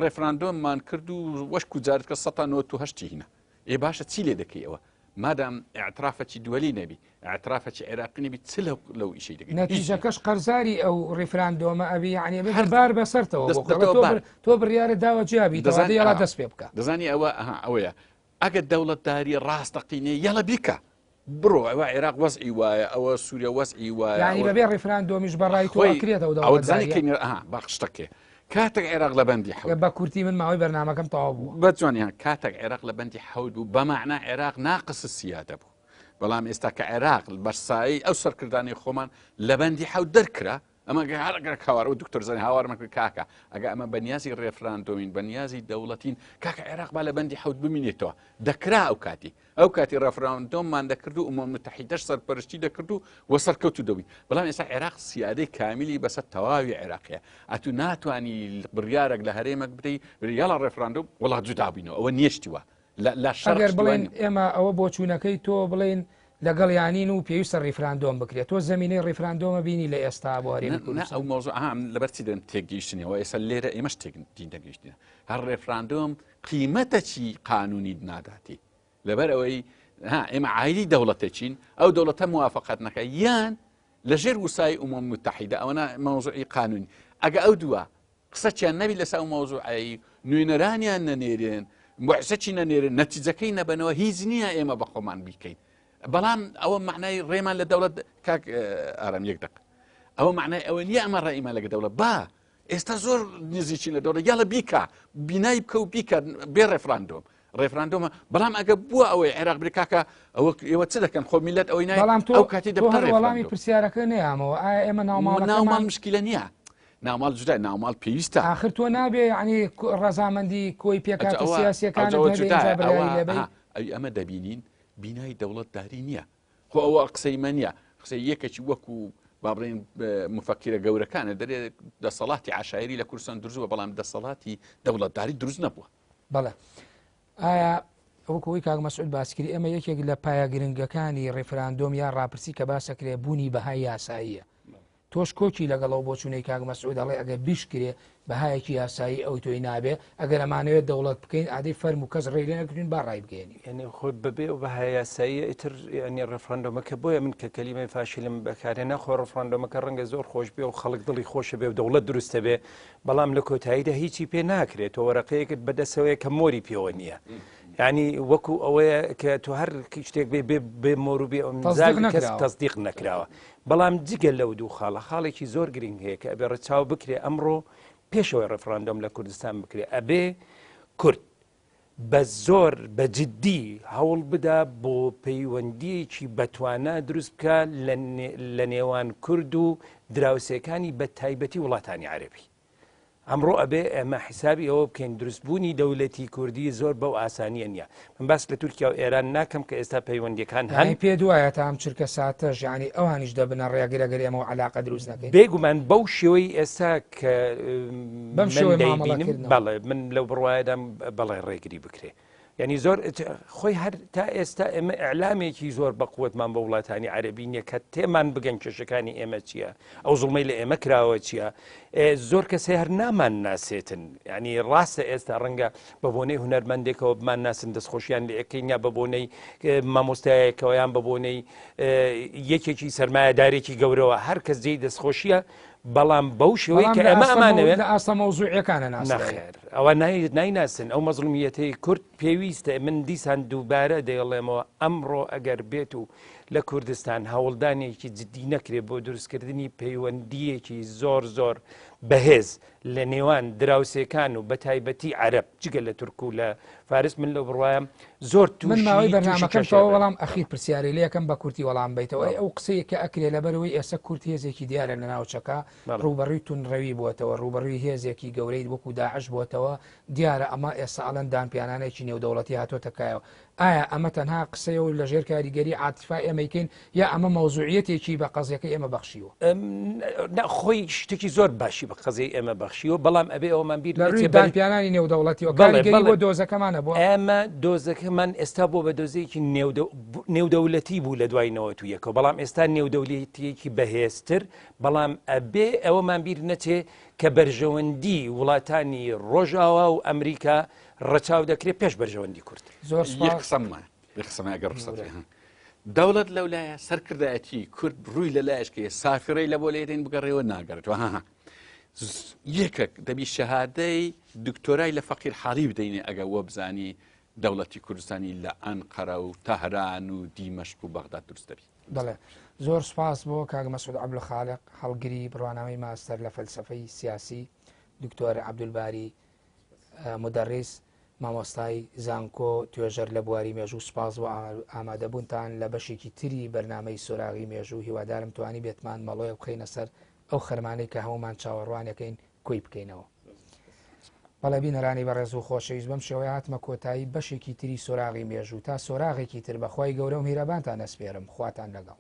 Speaker 2: ڕێفراندۆممان کرد و وەش کوجارت کە 1970 هینە ئێ باشە چی لێ دەکەی ئەوە مادام ئیعترافەکی دوەلی نەبی ئیعترافەکی عێراقی نەبی چ لەو لەو ئیشەی دەکەی هیچ نییە.
Speaker 1: نەتیجەکەش قەرزاری ئەو ڕیفراندۆمە ئەبی یعنی ئەبێتە
Speaker 2: هەر
Speaker 1: بار بەسەرتەوە بۆ
Speaker 2: دەست
Speaker 1: خۆی
Speaker 2: دەتەوە
Speaker 1: تۆ
Speaker 2: بار
Speaker 1: بر تۆ بڕیارت داوە جیا بیتەوە
Speaker 2: دەزانی
Speaker 1: دەی یەڵا
Speaker 2: ئا
Speaker 1: دەست پێ بکە.
Speaker 2: دەزانی ئەوە ئەها ئەوەیە ئەگەر دەوڵەتداری ڕاستەقینەیە یەڵا بیکە بڕۆ ئەوە عێراق وەزعی وایە ئەوە سووریا وەزعی وایە
Speaker 1: یعنی
Speaker 2: ئەوە
Speaker 1: بەبێ ڕیفراندۆمیش بە ڕای تۆ
Speaker 2: خۆی
Speaker 1: ئەکرێت ئەو
Speaker 2: ئەوە دەزانی
Speaker 1: دەوڵەتدارییە؟
Speaker 2: کەی ئەها با شتەکێ کاتێک عێراق لە بەندی حەوت
Speaker 1: بە کورتی من ماوەی بەرنامەکەم تەواو بووە.
Speaker 2: بە جوانی ها کاتێک عێراق لە بەندی حەوت بوو بە مەعنا عێراق ناقص السیادە بوو بەڵام ئێستا کە عێراق بە سایەی ئەو سەرکردانەی خۆمان لە بەندی حەوت دەرکرا ئەمە گە هەر گەر هاوار ئەو دکتۆر زانی هاوارمان کرد کاکە ئەگە ئەمە بە نیازی ڕێفراندۆمین بە نیازی دەوڵەتین کاکە عێراق با لە بەندی حەوت بمینێتەوە دەکرا ئەو کاتی ئەو کاتی ڕێفراندۆممان دەکرد و ئومەم متحیدەش سەرپەرشتی دەکرد و وە سەرکەوتوو دەبووین بەڵام ئێستا عێراق سیادەی کامیلی بەسەر تەواوی عێراقیە ئەتو ناتوانی بڕیارێک لە هەرێمێک بدەی یاڵا ڕێفراندۆم وڵات جودا بینەوە ئەوە نیشتیوە لە شەرق
Speaker 1: ئەگەر
Speaker 2: شتی
Speaker 1: بڵێن
Speaker 2: وانە.
Speaker 1: ئێمە ئەوە بۆچوونەکەی تۆ بڵێن لەگەڵ یانین و پێویستە ڕیفراندۆم بکرێت تۆ زەمینەی ڕیفراندۆمە بینی لە ئێستا بۆ هەرێمی
Speaker 2: نا ئەو
Speaker 1: کوردستان؟
Speaker 2: مەوزوع ها لەبەر چی دەرم تێگەیشتنەوە ئێستا لێرە ئێمەش تێک دەگەیشتینە هەر ڕێفراندۆم قیمەتەکی قانونیت ناداتی لەبەر ئەوەی ها ئێمە عایدی دەوڵەتێکین ئەو دەوڵەتە موافقەت نەکە یان لەژێر وسای ئومەم متحیدە ئەوەنە مەوزوعی قانونی ئەگە ئەو دووە قسەچیان نەبی لەسەر ئەو مەوزوعەی نوێنەرانیان نەنێرێن موعزەکی نەنێرن نەتیجەکەی نەبەنەوە هیچ نییە ئێمە بە خۆمان بیکەین بەڵام ئەوە معنای ڕێمان لە دەوڵەت کاک ئارام یەک دق ئەوە معنای ئەوە نییە ئەمە ڕێیمان لەگە دەوڵەت با ئێستا زۆر نزیکین لە دەوڵەت یاڵە بیکە بینای بکە و بیکە بێ ڕێفراندۆم ڕێفراندۆمە بەڵام ئەگە بووە ئەوەی عێراق بری کاکە ئەوە ئێوە چ دەکەن خۆ میلەت ئەوەی نای
Speaker 1: بەڵام تۆ
Speaker 2: ئەو کاتی
Speaker 1: تۆ
Speaker 2: دەبتە
Speaker 1: هەر وەڵامی
Speaker 2: ڕێفراندۆم
Speaker 1: پرسیارەکە نەیامەوە ئایا ئێمە
Speaker 2: ناوماڵ
Speaker 1: ناوماڵەکەمان
Speaker 2: مشکلە نییە ناوماڵ جودا ناوماڵ پێویستە
Speaker 1: ئاخر تۆ نابێ یعنی ڕەزامەندی کۆی
Speaker 2: ئەجا
Speaker 1: پێکهاتە
Speaker 2: ئەوە
Speaker 1: سیاسیەکانت
Speaker 2: ئەجا ئەوە
Speaker 1: هەبێ
Speaker 2: جودایە
Speaker 1: ئینجا
Speaker 2: ئەوە
Speaker 1: بڕیاری لێ بەی
Speaker 2: ئەها ئەوی ئەمە دەبینین بینای دەوڵەتداری نییە خۆ ئەوە قسەی مە نییە قسەی یەکێکی وەکو با بڵێین مفەکیرە گەورەکانە دەرێ دەسەڵاتی عشایری لە کوردستان دروست بووە بەڵام دەسەڵاتی دەوڵەتداری دروست نەبووە.
Speaker 1: بەڵێ ئایا وەکو ئەوەی کاک مەسعود باس کرد ئێمە یەکێک لە پایە گرنگەکانی ڕیفراندۆم یا ڕاپرسی کە باسەکرێ بوونی بەهای یاساییە تۆش کۆکی لەگەڵ ئەو بۆچوونەی کاک مەسعود ئەڵێ ئەگەر بیشکرێ بەهایەکی یاسایی ئەوتۆی نابێ ئەگەر ئەمانەوێت دەوڵەت بکەین ئادەی فەرموو کەس ڕێی لێ نەگرتوین با ڕایبگەیەنین.
Speaker 3: یانی خۆ بەبێ ئەو بەها یاساییە ئیتر یانی ڕێفراندۆمەکە بۆیە من کە کەلیمەی فاشلم بەکارهێنا خۆ ڕێفراندۆمەکە ڕەنگە زۆر خۆش بێ و خەڵک دڵی خۆشە بێ و دەوڵەت دروستە بێ بەڵام لە کۆتاییدا هیچی پێ ناکرێت تۆ وەرەقەیەکت بەدەستەوەیە کە مۆری پێوە نییە یعنی وەکو ئەوەیە کە تۆ هەر شتێک بێ بێ بێ مۆر و بێ
Speaker 1: تەسدیق
Speaker 3: کەس
Speaker 1: نەکراوە.
Speaker 3: تەسدیق نەکراوە بەڵام جگە لەو دوو خاڵە خاڵێکی زۆر گرنگ هەیە کە ئەبێ ڕەچاو بکرێ ئەمڕۆ پێشەوەی ڕێفراندۆم لە کوردستان بکرێ ئەبێ کورد. بە زۆر بە جدی هەوڵ بدا بۆ پەیوەندییەکی بەتوانا دروست بکا لە نێوان کورد و دراوسێکانی بە تایبەتی وڵاتانی عەرەبی. ئەمڕۆ ئەبێ ئێمە حیسابی ئەوە بکەین دروستبوونی دەولەتی کوردی زۆر بەو ئاسانیە نیە. من باس لە تورکیا و ئێران ناکەم کە ئێستا پەیوەندیەکان هەن.
Speaker 1: یانی پێت وایە تا ئەم چرکە ساتەش یانی ئەوانیش دەبنە ڕێگر ئەگەر ئێمە و عەلاقە دروست نەکەین؟
Speaker 3: بێگومان بەو شێوەی ئێستا کە
Speaker 1: بەم
Speaker 3: من
Speaker 1: شێوەی
Speaker 3: دەیبینم
Speaker 1: مامەڵەکردنەوە.
Speaker 3: بەڵێ من لەو بڕوایەدام بەڵێ ڕێگری بکرێ. یعنی زۆر خۆی هەر تا ئێستا ئێمە ئیعلامێکی زۆر بە قوتمان بە وڵاتانی عەربی نییە کە تێمان بگەن کێشەکانی ئێمە چییە ئەو زوڵمەی لە ئێمە کراوە چییە زۆر کەسێ هەر نامان ناسێتن یعنی ڕاستە ئێستا ڕەنگە بە بۆنەی هونەرمەندێکەوە بمان ناسن دەستخۆشیان لە یەکەین یا بە بۆنەی مامۆستایەکەوە یان بە بۆنەی یەکێکی سەرمایەدارێکی گەورەوە هەر کەس جێی دەستخۆشیە بەڵام بەو شێوەی کە ئێمە ئەمانەوێت
Speaker 1: لە ئاستە مەوزوعیەکانە ناسراوە.
Speaker 3: نەخێر ئەوە نایناسن ئەو مەزڵومیەتەی کورد پێویستە من دیسان دووبارە دەیڵێمەوە ئەمڕۆ ئەگەر بێت و لە کوردستان هەوڵدانێکی جدی نەکرێت بۆ دروستکردنی پەیوەندیەکی زۆر زۆر بەهێز لە نێوان دراوسێکان و بەتایبەتی عەرەب جگە لە تورک و لە فارس من لەو بڕوایم زۆر
Speaker 1: من ماوەی
Speaker 3: تووشی تووشی
Speaker 1: بەرنامەکەم
Speaker 3: کێشە
Speaker 1: تەواو
Speaker 3: بن.
Speaker 1: بەڵام ئەخیر پرسیارێ لێکەم بە کورتی وەڵام بەیتەوە ئەی ئەو قسەیە کە ئەکرێ لەبەرئەوەی ئێستا کورد هێزێکی دیارە لە ناوچەکە
Speaker 3: بەڵێ.
Speaker 1: ڕووبەڕووی توندڕەوی بووەتەوە ڕووبەڕووی هێزێکی گەورەی وەکو داعش بووەتەوە دیارە ئەمە ئێستا ئەڵێن دانپیانانێکی نێودەوڵەتی هاتۆتە کایەوە ئایا ئەمە تەنها قسەیە و لەژێر کاریگەری عاتیفا ئێمەی کەین یا ئەمە مەوزوعیەتێکی بە قەزیەکەی ئێمە بەخشیوە؟
Speaker 3: نا خۆی شتێکی زۆر باشی بە قەزیەی ئێمە بەخشیوە بەڵام ئەبێ ئەوەمان بیر
Speaker 1: لە ڕووی
Speaker 3: نەچێ بەر
Speaker 1: دانپیانانی نێودەوڵەتیەوە
Speaker 3: بەڵێ
Speaker 1: کاریگەری
Speaker 3: بەڵێ
Speaker 1: بۆ دۆزەکەمان هەبووە؟
Speaker 3: ئێمە دۆزەکەمان ئێستا بۆ بە دۆزێکی نێودەولەتی بوو لە دوای 91ەوە بەڵام ئێستا نێودەولەتیەکی بەهێزتر بەڵام ئەبێ ئەوەمان بیر نەچێ کە بەرژەوەندی وڵاتانی ڕۆژاوا و ئەمریکا ڕەچاو دەکرێت پێش بەرژەوەندی کورد.
Speaker 1: زۆر
Speaker 2: یەک
Speaker 1: سوپاس.
Speaker 2: قسەم مایە یەک قسەم مایە ئەگەر ڕوخسەت بێ ها. دەوڵەت لەولایە سەرکردایەتی کورد ڕووی لە لایشکەیە سافرەی لە بۆ لێدەین بگەڕێەوە ناگەڕێتەوە ها ها. یەکەک دەبی شەهادەی دکتۆرای لە فەقیر حاڵی بدەینێ ئەگە وە بزانی دەوڵەتی کوردستانی لە ئەنقەرە و تەهران و دیمەشق و بەغداد دروست دەبی.
Speaker 1: بەڵێ زۆر سوپاس بۆ کاک مەسعود عەبدولخالق هەڵگری بڕوانامەی ماستەر لە فەلسەفەی سیاسی، دکتۆر عەبدولباری مودەڕیس مامۆستای زانکۆ توێژەر لە بواری مێژوو سوپاس بۆ ئامادەبوونتان لە بەشێکی تری بەرنامەی سۆراغی مێژوو هیوادارم توانی بێتمان مەڵۆیەک بخەینە سەر ئەو خەرمانەی کە هەمومان چاوەڕوانەکەین کۆی بکەینەوە. بەڵێ بینەرانی بەڕێز و خۆشەویست بەم شێوەیە هاتمە کۆتایی بەشێکی تری سۆراغی مێژوو تا سۆراغێکی تر بەخوای گەورە و میهرەبانتان ئەسپێرم خواتان لەگەڵ.